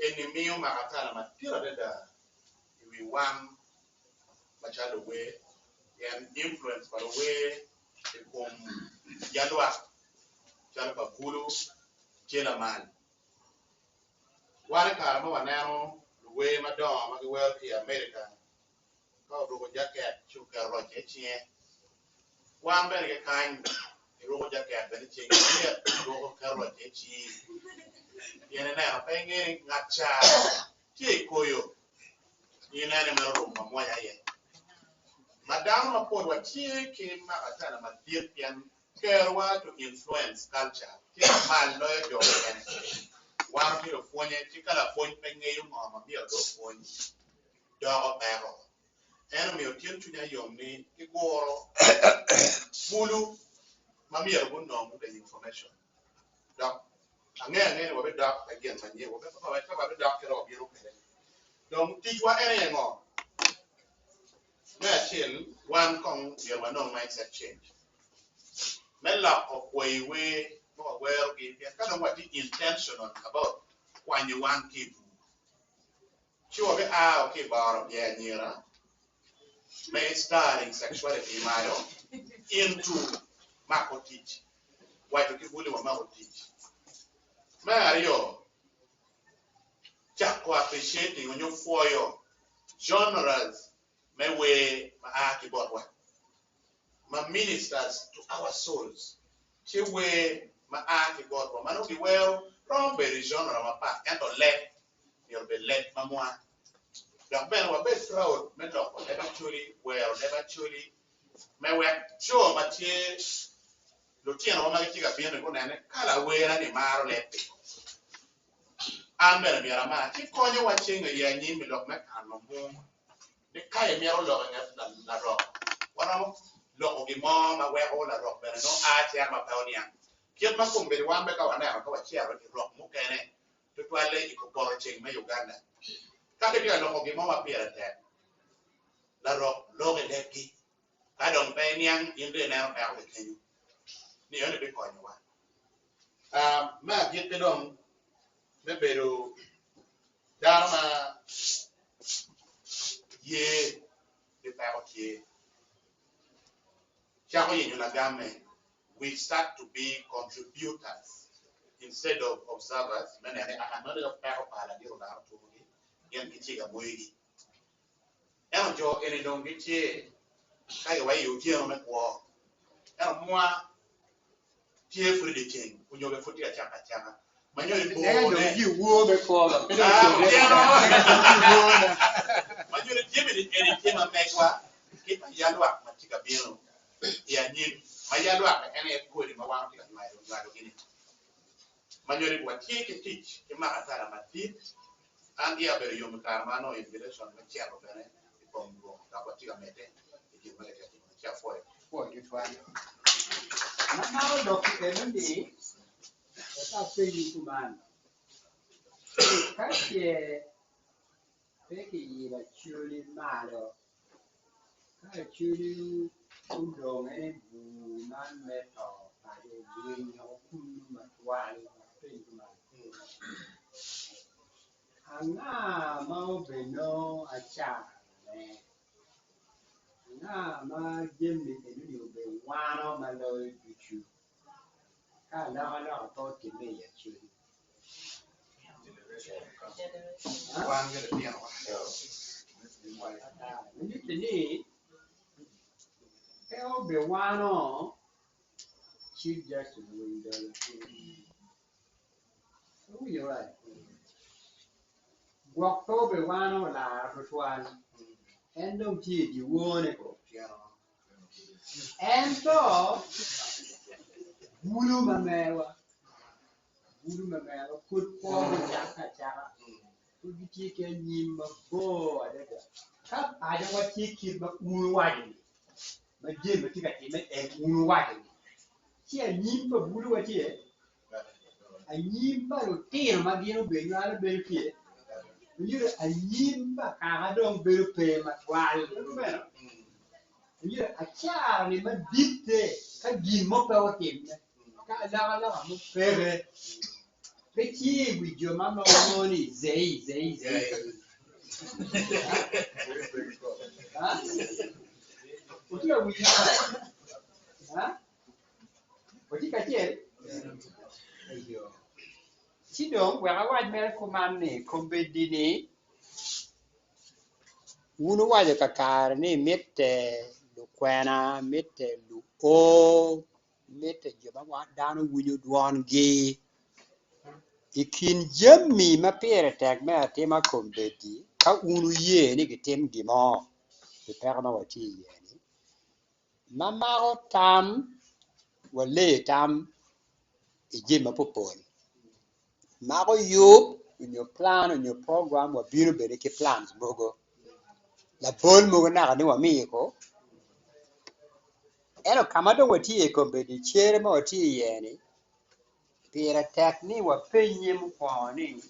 eni miyo mako atala madit adada i wi wan macalo luwer pien influence pa luwer i kom yalwak calo pa bulu tye lamal. Wan i kare ma waneno luwer madongo ma giwero ki i Amerika ka oruko jaket ci oketo rocce i cinge, wan bene ki kany iruko jaket bene i cingi myet iruko iketo rocce i cingi pien ineno pe inge ni ngat ca tye i koyo in ineno ni meno romo mamwonya aye. Ma dano mapol watye ki makatana madit pien Kerowa to influence culture tye lamal loyo jo mukene. Wan omyero opwonye ci ka lapwony pe ngeyo ngo ma myero dong opwony, doko peko. En omiyo tin cwinya yom ni ki guro bulu ma myero gunong the information. Dok angeyo angeya ni wabidok ka gin manyen, ka wabidok kit ma wabino kwede. Dong ticwa en aye ngo? Me acel, wan kong myero wanong mindset change me loko kwayi wer ma wawerogi pien ka dong watye intentional about kwanyo wan ki i bur, ci wabi ao ki i boro pye anyira me starring sexuality malo into mako tic, waco ki buli wamako tic. Me aryo, cako appreciating onyo pwoyo genres me wer ma a ki botwa ma ministers to our souls tye wer ma a ki botwa ma nongo giwero romo bedo i genre mapat ento leb myero obed leb ma mwa dok bene wabed proud me loko leb Acholi wero leb Acholi me wek jo ma tye lutinowa ma gitye ka bino ni gunene ka lawera ni maro leb pingo An bene myero amar, ci konyowa ceng i anyim i lok me kano mung ni ka imito lok i nget larok, waromo loko gin mo ma weko larok bene nongo a cito ma pe oniang. Kit ma kombeddi wan bene ka waneno ka wacito i rok mukene, tutwalle i poto ceng me Uganda, ka gitye ka loko gin mo ma pire tek, larok loko i lebgi. Ka dong pe iniang, in dong ineno peko ki kenyo ni eno bikonyowa. Me agikki dong, me bedo dano ma ye ni peko tye, cako yenyo lagamme, we start to be contributors instead of observers me neno ni aa meno dong peko pa ladit olaro tukogi gin gitye ka moyogi. Ento jo eni dong gitye ka giwa i otyeno me kwo. Ento mwa tye pud i dyeceng onyo bene pud tye ka cako acaka. Ma nyo i borone. Otyeno. Ma nyo ni jami eni tye ma megwa ki pa yalwak ma tye ka bino i anyim. Ma yalwak en aye kodi ma wan watye ka nywalogi-ni. Ma nyo ni watye ki tic ki mako atala madit. An iya obedo yom i kare ma anongo invitation me cito bene i kom lwok dok watye ka medde i gin ma kitye ka timone. Ci apwoyo. Apwoyo tutwal. Ma mako lok enoni, wek apenyi kuman, ni ka ce pe kiyilo Acholi malo, ka Acholi odong en i bur man me to paco lwinyo kunu matwal, wek apeny kuman, anga ma obinongo acarane? Anga ma jami enoni obiwano ma loyo ducu ka alokaloka pe otimme i Acholi? Nyutte ni pe obiwano Chief Justice Owiny Dollo. Iwinyo ba? Gwok pe obiwano olaro tutwal, en dong tye i dyewor-ni ko. Ento bulu ma merwa, bulu ma merwa pud kwogi ocakke acaka, pud gitye ki anyim mabor adada. Ka pacowa tye kit ma un wuwaco-ni, ma jami ma tye ka timme en un wuwaco-ni, ci anyim pa buluwa tye Anyim pa lutino ma gin obedo nywalo bedo tye, onyuto anyim pa kaka dong bedo pe matwal. Pe kumeno? Onyuto acara-ni maditte ka gin mo pe otimme, ka alokaloka mo peke, pe tye i wi jo ma nongo ni zei, zei, zei, zei. Ha? Wutye ka winyo? Ha? Watye kacel? Eyo. Ci dong wek awac mere kuman ni, kombeddi-ni wun wuwaco kakare ni mitte lukwena, mitte luo, mitte jo ma dano winyo dwongi. I kin jami ma pire tek me atima kombeddi, ka wun wuye ni gitim gin mo pi peko ma watye iye-ni, Ma mako tam, waleyo tam i jami mapopol. Mako yub onyo plan onyo program wabino bene ki plans mogo. Labol mogo naka ni wamiyo ko ento ka ma dong watye iye kombeddi cere ma watye iye ni pire tek ni wapenye mukwongo ni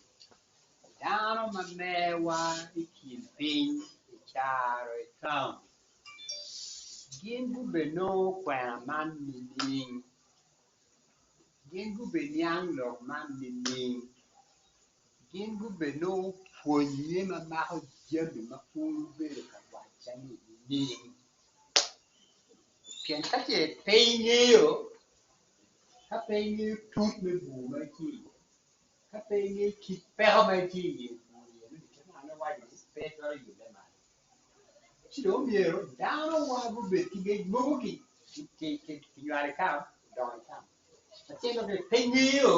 dano ma mewa i kin piny i caro i taun Gin gubenongo kwena man nining? Gin gubeniang lok man nining? Gin gubenongo pwonnye ma mako jami ma un wubedo ka wacca-ni nining? Pien ka ce pe ingeyo, ka pe ingeyo tut me bur ma itye iye, ka pe ingeyo kit peko ma itye iye i bur iye-ni, kit ma an awaco-ni, pe itwero yubbe malo. Ci dong omyero danowa gubed ki ngec mogo kinywalo i kam, odongo i kam. Acel dok pe ngeyo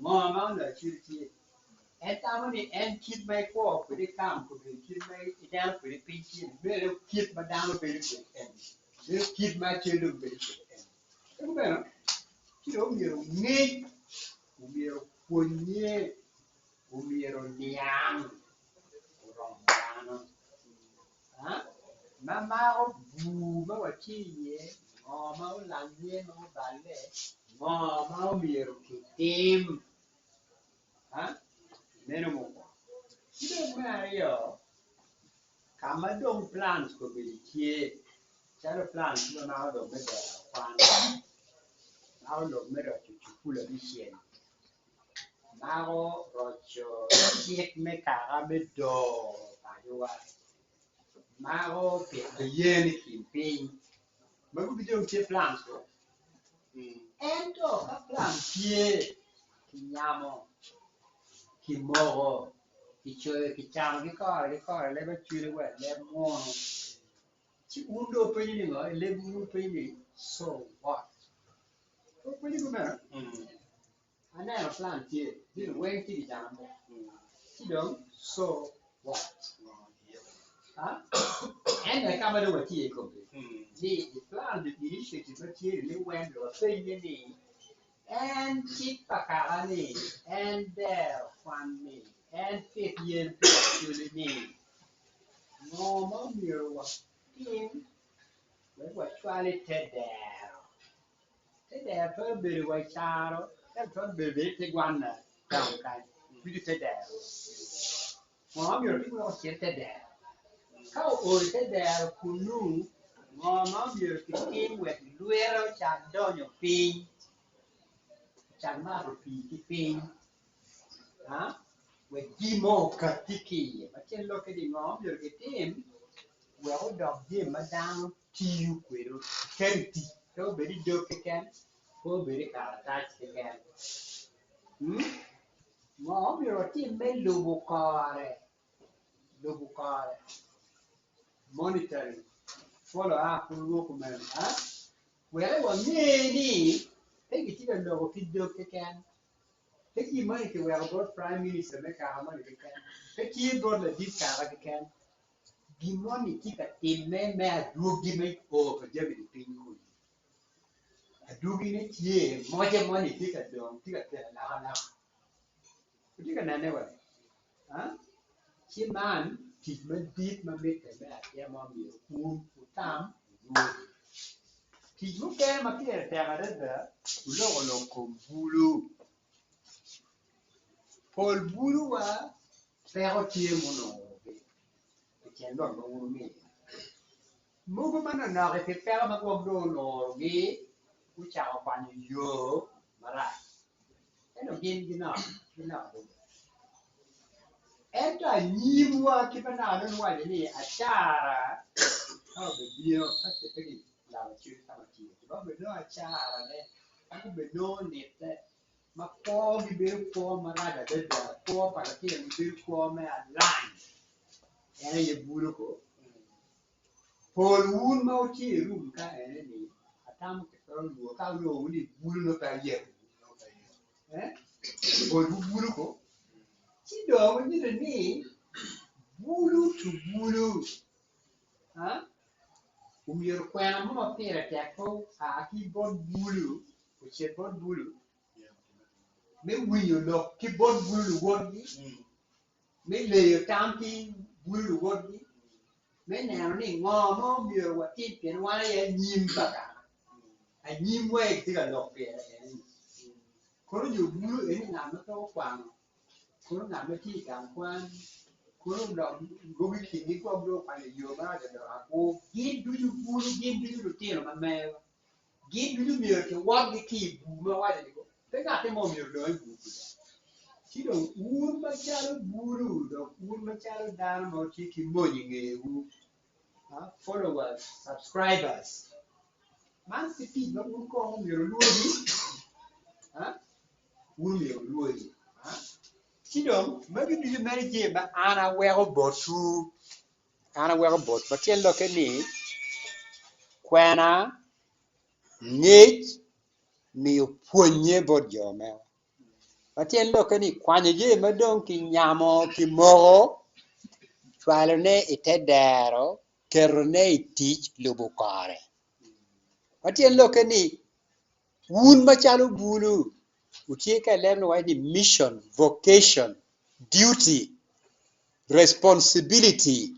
ngo ma onongo acwali tye. En tamo ni en kit ma ekwo kwede i kam obedo kit ma ineno kwede piny tye ni meno kit ma dano bedo kwede eni, meno kit ma acwali dong bedo kwede eni. Pe kumeno? Ci dong omyero ngec, omyero pwonye, omyero niang oromo dano ma mako bur ma watye iye, ngo ma olange ma oballe, ngo ma omyero kitim. Meno mukwongo. Ki dong me aryo, ka ma dong plans kobedo tye, calo plans ma mako lok me bero kwan, mako lok me roco cukul abicel, Mako roco cik me kaka me doo pacowa, mako pito yen i kin piny, magi ducu dong tye plans ko. Ento ka plan tye kinyamo, kimoko, kicoyo, kicano ki kore ki kore leb acwele wa i leb munu ci un dong wupenyo ni ngo i lebwu wupenyo ni so what? Wupenyo kumeno? Aneno plan tye, jami weng tye kicano maber. Ci dong so what? En aye ka ma dong watye iye kombeddi. Ni i plan the initiative ma tye ni weng dong wapenye ni en cik pa kaka ni, en dero kwan ni, en pit yen pi acholi ni, ngo ma omyero watim wek wacwal i te dero? Te dero twero bedo wa i caro, ento twero bedo bene i te gwanna taun kany, ducu te dero. Ngo ma myero otim wek ocit i te dero? Ka oo i te dero kunnu, ngo ma myero kitim wek lwite ocak donyo piny, ocak mato pii ki piny, wek jami mo okatti ki iye? Ma tyen lokke ni ngo ma myero kitim wek odok jami ma dano tiyo kwede oket i tic, pe obed i dog keken, pe obed i karatac keken. Ngo ma myero watim me lubo kore? Lubo kore, monitoring, follow up lwongo kumeno, wek wange ni pe gitye ka loko ki dog keken, pe gin moni kiweko bot prime minister me kaka moni keken, pe tye bot ladit kaka keken, Gin moni tye ka timme me adwogi me o pa jami-ni piny kunu. Adwogine tye, moce moni tye ka dong, tye ka kelo alokaloka. Wutye ka nene wa? Ci man tic madit ma mitte me atima myero wun wutam wulwor. Tic mukene ma pire tek adada, wuloko lok kom bulu. Pol buluwa Peko tye munongo pi tyen lok ma wun wumiyo. Mogo manonok-ki pi peko ma gwok dong onongogi gucako kwanyo yo marac. Ento gin ginok, ginok adada. Ento anyimwa kit ma naka nongo iwaco ni acara ka obebino ka ce pe kilamo cwiny ka ma tye, obenongo acarane, obenongo nitte. ma kwogi bedo kwo marac adada, kwo pa litinogi bedo kwo me alany, en aye bulo ko. Pol wun ma wutye i rum ka ene-ni, atamo kitwero lwongo ka olwongowu ni bulo nongo pe ayetowu, polwu bulo ko. Ci dong nyuto ni bulu to bulu, omyero kwena mo ma pire tek pe oa ki bot bulu ocit bot bulu me winyo lok ki bot bulu luwotgi, me leyo tam ki bulu luwotgi, me neno ni ngo ma omyero watim pien wan aye anyim pa kaka, anyimwa aye kitye ka lok pire eni. Kono jo bulu eni ngat ma pe okwano, kono ngat ma tye i gang kwan, kono dok mogo i kingi gwok dong okwanyo yo marac odoko akur, gin ducu bulu, gin ducu lutino ma mewa. Gin ducu myero kiwotgi ki i bur ma awaco-ni ko, pe ngatti mo myero odong i bur kuca. Ci dong wun macalo bulu, dok wun macalo dano ma wutye ki mony i ngewu, followers, subscribers, man pe tic ma wun kong myero wulwodi, wun myero wulwodi. Ci dong magi ducu mere jami ma an aweko botwu. An aweko bot ma tyen lokke ni kwena, ngec, miyo pwonnye bot jo mewa. Ma tyen lokke ni kwanyo jami ma dong kinyamo kimoko, cwalone i te dero, ketone i tic, lubo kore. Ma tyen lokke ni wun macalo bulu wutye ka i leb ni waco ni mission, vocation, duty, responsibility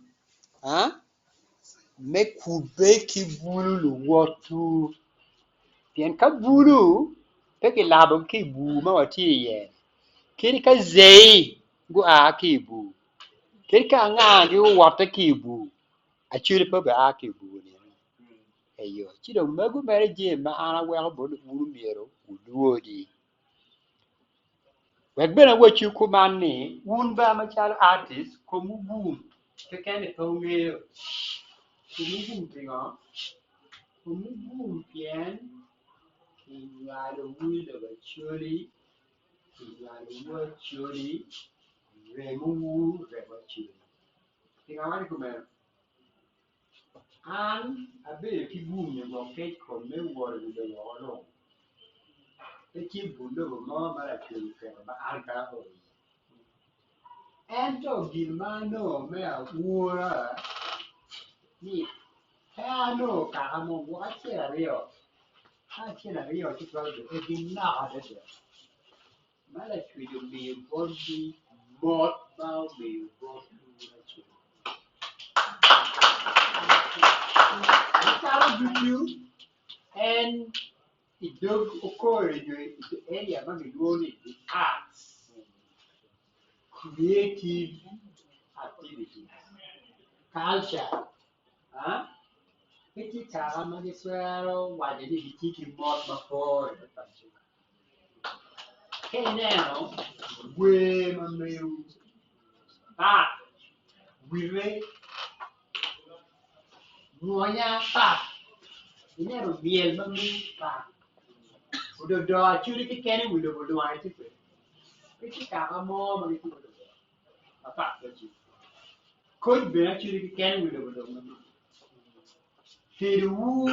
me kubbe ki bulu luwotwu pien ka bulu pe kilabogi ki i bur ma watye iye-ni kadi ka zei gua ki i bur kadi ka angagi guwotte ki i bur acwali pe obia ki i bur-ni eyo ci dong magi mere jami ma an aweko bot wun myero wulwodi. Wek bene awacci kuman ni wun bene macalo artist komwu gum keken ni pe wungeyo komwu gum pingo? Komwu gum pien kinywalowu i lobo Acholi, kinywalowu Acholi, remowu remo Acholi. Pingo awaco kumeno? An abedo ki gum nyo gwok kec kom me wot i wi lobo woko lung. Pe tye but lobo mo ma Lacwec oketo ma an pe ao iye. Ento gin ma anongo me aura ni pe anongo kaka mo gwok acel aryo, ka acel aryo ci twero bedo pe ginok adada ma Lacwec omiyo botgi mot ma omiyo botwu Lacwec. Makato ducu en. I dog okore nyo i area ma gilwongo ni the arts, creative activities, culture, pe tye kaka ma gitwero waco ni gitye ki mot mapol i paco. Ka ineno wer ma mewu pat, wire mwonya pat, ineno myel ma mewu pat, ododo acoli keken i wi lobo lwongo aye tye kwede. Pe tye kaka mo ma gitye ki ododo mapat ki acoli. Koc bene acoli keken i wi lobo dong ma mewu. Tedowu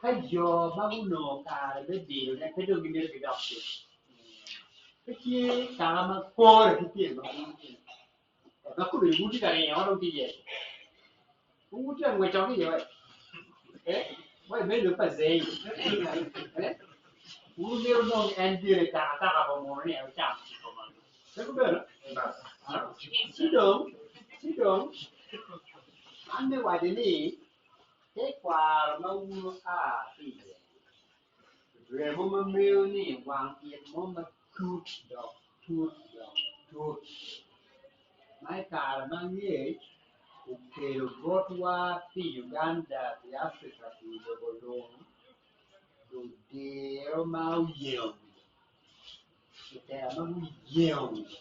ka jo ma gunongo kare me dilone pe dong gimito gidok cen. Pe tye kaka ma pore ki pyem ma wun tye ma kobedo wun tye ka ringo dong tye iye. Wun tye ka ngwec ki iye eh wa ibedo dong pa zei eh wun wumito nong en gire takataka pa muno ni wucam. Pe gubedo? Ci dong, ci dong, man me waco ni tekwaro ma wun wua ki iye, remo ma meo ni wang it mo matut dok tut dok tut, ma i kare ma angec okelo botwa pi Uganda, pi Africa, pi lobo lung, ludiro ma oyengo wiye. Lutela ma guyengo wiye.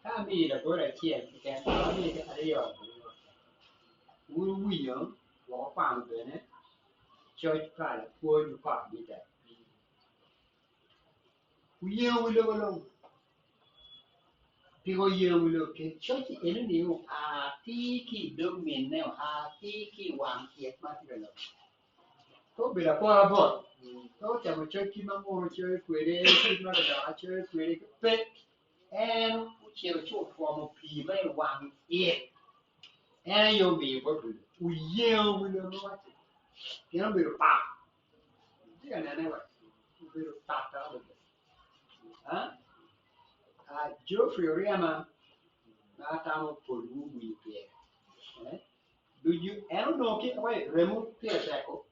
Ka amiyi labol acel keken, amiyi aryo, wun wuwinyo woko kwano bene coc pa lapwony Okot Gita. Wuyengo wi lobo long. Pingo oyengo wi lobo? Pien coc eno-ni oa atir ki i dog minne, oa atir ki i wang it ma tye ka loko. Pe obedo apora bot, pe ocamo coc kit ma muno coyo kwede, kit ma ludongo coyo kwede, pe. En ocito ci otwomo pii ma i wang it. En aye omiyo bot wi lobo. Oyengo wi lobo ma wacce, pien obedo pat. Itye ka nene wa? Obedo pat adada. Geoffrey Oryema ma atamo polwu owinyo pire. Ducu en onongo ki wait remo pire teko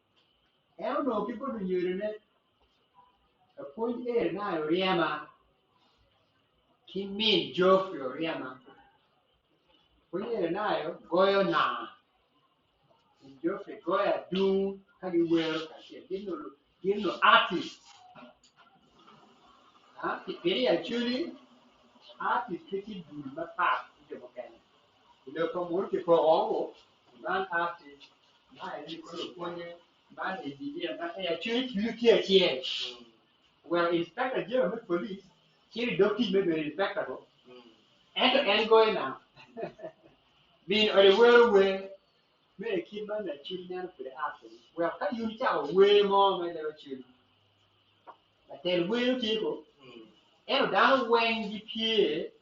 en onongo ki bot lunyodone lapwony Erinai Oryema ki min Geoffrey Oryema pwony Erinai goyo nanga min Geoffrey goyo adungu ka giwero kacel gin onongo artist pien i Acholi artist pe tye dul mapat ki jo mukene. I lok pa muno kipoko man artist, man aye koro opwonye, man engineer, man aye acwiny cwinyo tye acel. Weko inspector general me police cito i dog tic me bedo inspector ko. Ento en goyo nanga. Min ode wero wer me i kit ma lacwiny neno kwede art eni. Weko ka in icako wer mo me leb acwiny, latel wer tye ko, ento dano weng gipye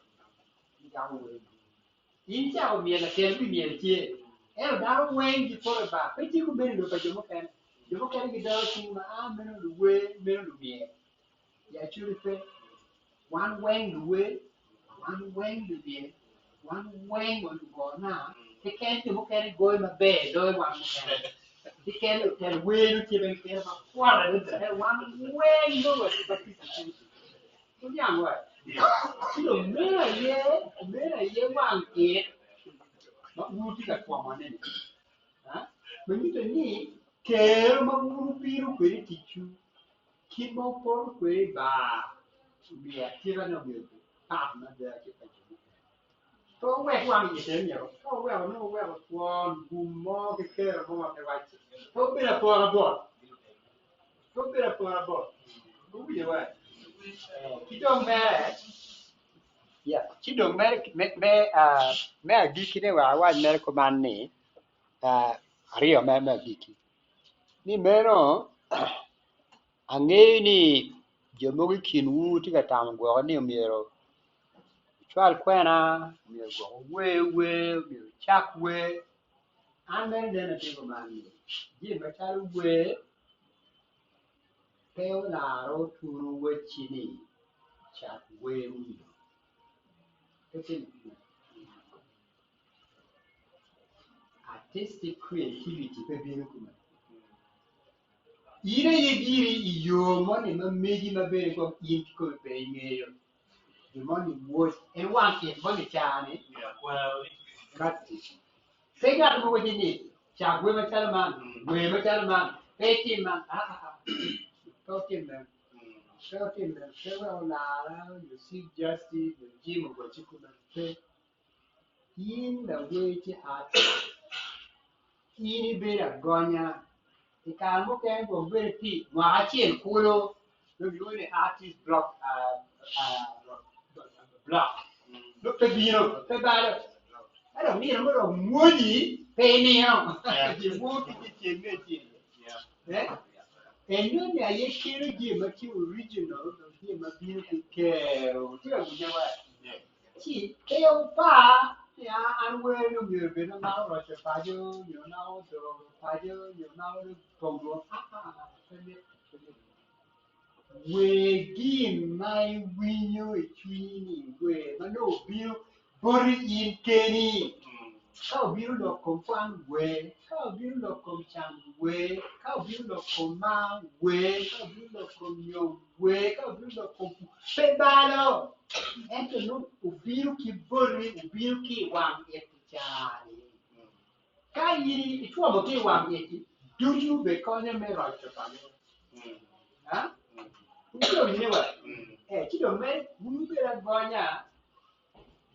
In icako myel latel wi myel tye, ento dano weng gipoto i bar. Pe tye kumeno i lobo pa jo mukene. Jo mukene gidoro cing ma a meno luwer, meno lumyel. I Acholi pe. Wan weng luwer, wan weng lumyel, wan weng wa lugo nanga. Keken jo mukene goyo maber loyo wan mukene. Keken lutel wer nongo tye bene gitero makwar adada. Ento wan weng nongo watye baptist acel. Wuniang wa? Ci dong meno aye, meno aye wang it ma wun wutye ka twomone-ni. Ma nyuto ni kero ma wun wubino kwede i ticwu, kit ma wupoto kwede i bar, omiyo atikane omyero obed pat mada ki pa jo mukene. Pe wuwek wang it eni myero, ka wuweko nongo wuweko twon gum mo ki kero mo ma pe wacce. Pe wubed apora bot. Pe wubed apora bot. Wuwinyo wa? Ki dong mere, yeah, ci dong mere me me uh, me agikkine wek awac mere kuman ni uh, aryo me me agikki ni meno angeyo ni jo mogo i kinwu tye ka tamo gwoko ni omyero Wucwal kwena, myero gwok wuwer wer, myero wucak wer. An bene nene atye kuman ni jami macalo wer pe olaro tunu wacci ni cak wer mumiyo. Pe tye Artistic creativity pe bino kuman. In aye giri i yo moni ma megi ma bene gwok in kikomi pe ingeyo. Gin moni mwoc, en wang it moni caa-ni kati. Pe ngat mo waci ni cak wer macalo man, wer macalo man, pe itim man, aa, pe wutim meno, pe wutim meno, pe wek olara nyo Chief Justice nyo Jim ogoci kumeno, pe. In lawer ci artist, in ibedo agonya, i kare mukene gwok bedo pi mwaka acel kulu nongo kilwongo ni artist block block nongo pe bino pe balo ka dong nino mo dong mwoji pe inino dyewor ki dyeceng me acel enoni aye kelo jami ma tye original dong jami ma bino ki kero tye ka winye wa Ci pe wupar ni an wer ni myero obed ma mako roco paco nyo mako doro paco nyo mako pongo aa pe mitte pe mitte. Wer gin ma iwinyo i cwinyi ni wer ma nongo obino boti in keni. Ka obino lok kom kwan wer, ka obino lok kom can wer, ka obino lok kom mar wer, ka obino lok kom nyom wer, ka obino lok kom pur pe balo. Ento nongo obino ki boti, obino ki i wang it caa-ni. Ka in itwomo ki i wang it-ti, ducu bikonyo me roco paco. Wutye ka winyo wa? Ci dong mere wun wubedo agonya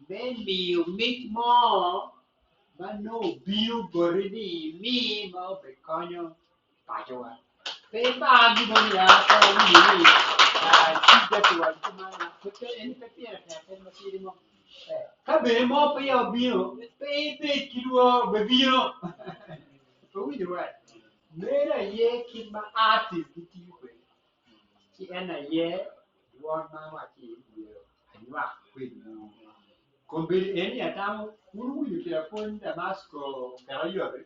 me miyo mic mo ma nongo obino boti ni imi ma obikonyo pacowa. Pe ipar gin mo niya pe awinyo ni Chief Justice owaco kuman pe eni pe pire tek en matidi mo. Ka bene mo peya obino pe ibed ki lworo bebino. Pe iwinyo wa? Meno aye kit ma artist gitiyo kwede. Ci en aye dwon ma awacci myero anywak kwedwu. Kombeddi eni atamo wun wuwinyo kit apwony Damasco oketo ayobi,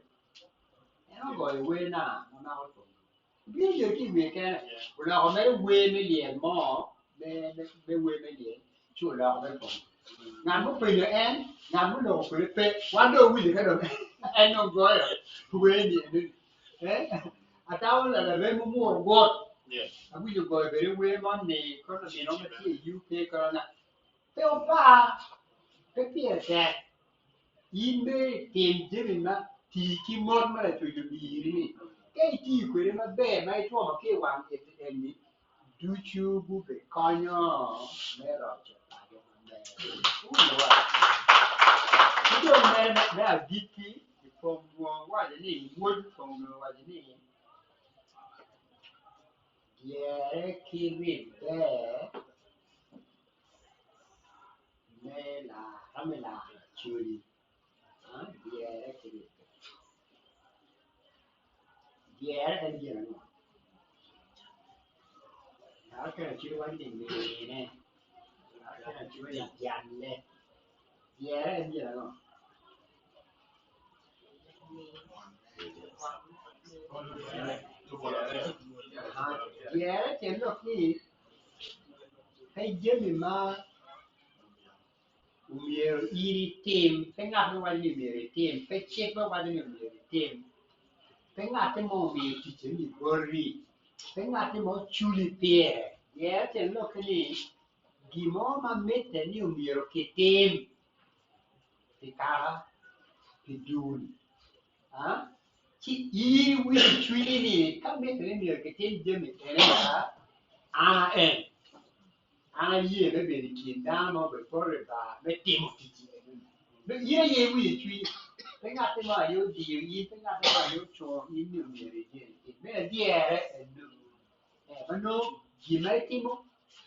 en ogoyo wer na ma mako kom. Obino yot ki i wiye kene, oloko mere wer me lyel mo me wer me lyel ci oloko mere kom. Ngat mupenyo en, ngat muloko kwede pe, wan dong wawinyo ka dong en dong goyo wer ni enoni. Atamo larem omuro gut, awinyo goyo bene wer moni kono laminwa ma tye i UK kono anga. Pe wupar, pe pire tek. In bene itim jami ma tii ki mot ma lacoc omiri-ni. Ka itiyo kwede maber ma itwomo ki i wang it eni, ducu gubikonyo me roco paco maber. Wuwinyo wa? Ki dong mere me agikki, i pong dwong waco ni, Wod pong dwong owaco ni, Dyere ki ribbe me laro acholi. Dyere ki ribbe. Dyere en gin ango? Ngat mukene cwinye waco ni mine, ngat mukene cwinye waco ni jalle. Dyere en gin ango? Dyere tyen lok ni pe jami ma omyero in itim, pe ngat mo waco ni myero itim, pe cik ma waco ni myero itim, pe ngatti mo omiyo ticce ni boti, pe ngatti mo oculi pire. Dyere tyen lokke ni gin mo ma mitte ni omyero kitim pi kaka, pi dul, ci in iwinyo i cwinyi ni ka mitte ni myero kitim jami eni an a en. An aye me bedo i kin dano ma obedo poto i bar me timo tic enoni. Nongo in aye iwinyo i cwinyi, pe ngatti mo aye odiyo in, pe ngatti mo aye ocuno in ni omyero idyere itim. Me adyere enoni, ma nongo gin ma itimo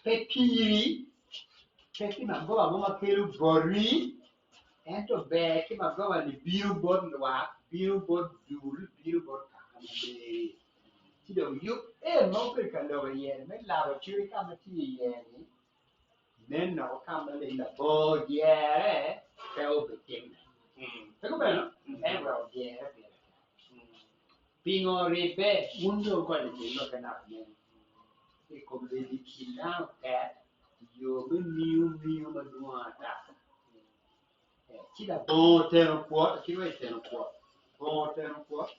pe piri, pe tye magoba mo ma kelo boti, ento ber ki magoba-ni bino bot lwak, bino bot dul, bino bot kaka ma meri. Ci dong yub en ma obedo ka lok iye me laro cwiny ka ma tye iye-ni nen dok ka maleng labongo dyere pe obitimme. Pe kumeno? En weko dyere pire tek. Pingo ribbe? Wun dong wukonyo i kin lok-ke naka nen i kom bedo i kin dano tek i yo me miyo miyo madwong ata. Ci labongo teno kwot, kit ma iteno kwot, bongo teno kwot.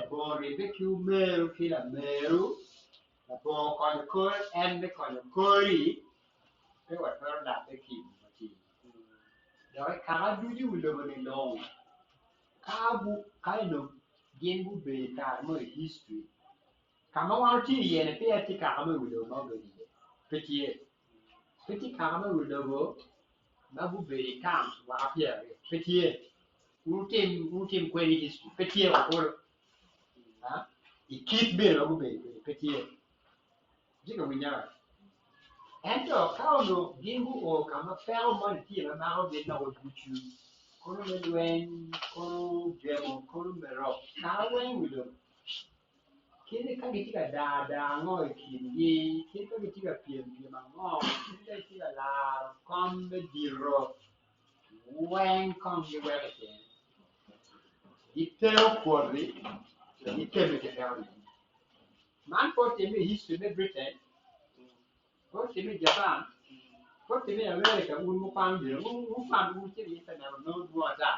Labongo ribbe ki omeru ki lameru, labongo konyo kor en me konyo kori, pe watwero labbe ki i bur ma tye iye. Dok i kaka ducu i wi lobo-ni lung, ka gu ka onongo gin gubedo i kare mo i history, ka ma wan watye iye-ni peya tye kaka mo i wi lobo ma obedo iye, pe tye. Pe tye kaka mo i wi lobo ma gubedo i camp mwaka pyeraryo, pe tye. Wutim wutim kwede i history, pe tye wa kulu. I kit bene ma gubedo kwede pe tye. Itye ka winya? Ento ka onongo gin guo ka ma peko moni tye ma mako gin loko ducu, kono me lweny, kono gemo, kono me rok, kara weng i wi lobo, kit ka gitye ka daa daa ango i kingi, kit ka gitye ka pyem pyem ango, kit ka gitye ka laro kom me dito, weng kong giweko i tenge. Gitero kwoti, gikemme ki peko-ni. Man pe otimme i history me Britain, pe otimme i Japan, pe otimme i America wun mukwano gire, wukwano wucito i internet wunongo dwong ata.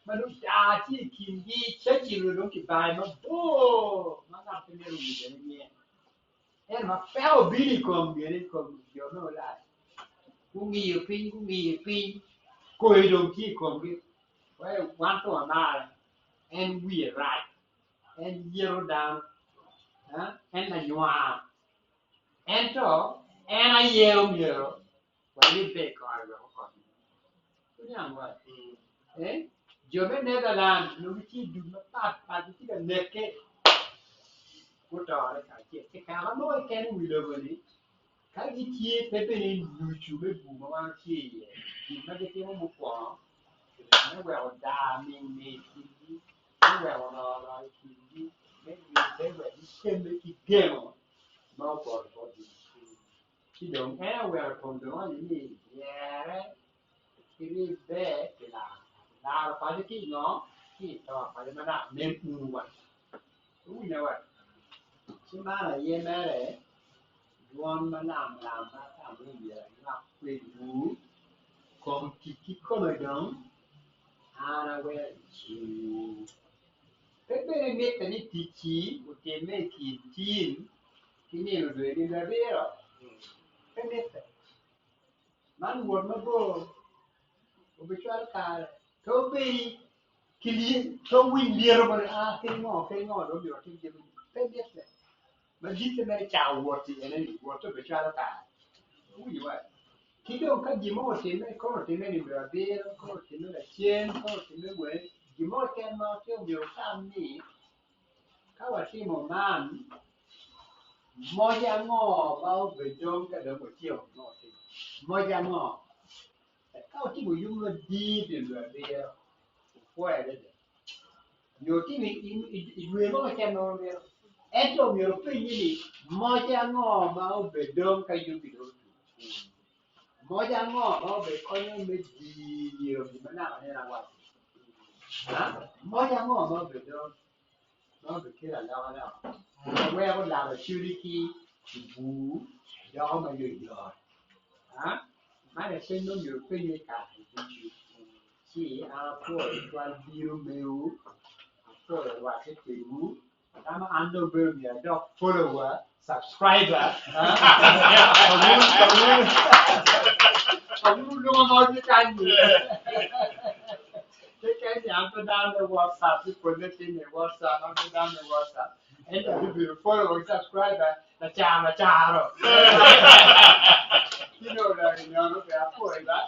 Ma dong daa tye i kingi, Churchill onongo dong kibayo mabor ma ngat pe mito winyo bene nyinge. Ento ma peko obino i kom gire i kom jo me Ulaya, gungiyo piny, gungiyo piny, koyo dong tye i komgi, wan pe wamare, en wiye rac. En yito dano, en lanywar, ento en aye omyero waribbe i kore wek okonywa. Wuniang wa? Eh? Jo me Netherlands onongo gitye i dul mapat pat gitye ka nekke gutore kacel. I kare mo keken i wi lobo-ni, ka gitye pe bene i nucu me bur ma wan watye iye, gin ma gitimo mukwongo me weko daa ming-ming i kingi me weko roro i kingi, me ribbe wek gikemme ki gemo ma opoto botgi. Ci dong en oweko i kom dong owaco ni, Dyere ki ribbe pi laro paco. Laro paco ki i ngo? Ki i to paco ma dok nen uno wa. Wuwinyo wa? Ci man aye mere dwon ma lam lam ma atamo ni myero anywak kwedwu kom tic kikome dong An aweko i cingwu. Pe bene mitte ni ticci otimme i kin tin ki nino dwe nino abiro. Pe mitte. Man wot mabor, obicwalo kare. Pe wubed ki pe wuwiny lyeto mo ni, 'Ah, kadi ngo, kadi ngo dong myero watim jami-ni. Pe mitte. Maditte mere cako wot-ti ene-ni, wot-te obicwalo kare. Wuwinyo wa? Ki dong ka gin mo otimme, kono otimme nino abiro, kono otimme lacen, kono otimme wene, gin mo keken ma watimo myero wutam ni, ka watimo man, moc ango ma obedong ka dong watyeko gin ma watimo? Moc ango? Ka wutimo yub madit nino abiro, wupwoyo adada. Nyo wutimo i dwe mo keken ma wumito. Ento myero wupenye ni, 'Moc ango ma obedong ka yubbi dong otum? Moc ango ma obekonyo me diro gin ma naka nen awaco-ni? Moc ango ma obedong ma obekelo alokaloka ma weko laro cwinyi ki i bur doko mayotyot? Man aye peny ma myero wupenye i kare ducu. Ci an apwoyo tutwal bino mewu, apwoyo rwatte kwedwu, atamo an dong bedo myero adok follower, subscriber, pa wun wulwonga ma wutye kany-nyi. Keken ni an pe dano me WhatsApp, ci pwonye time i WhatsApp, an pe dano me WhatsApp. Ento abibedo follower ki subscriber lacaro lacaro. Ci dong oloko i nono, ber apwoyi ba.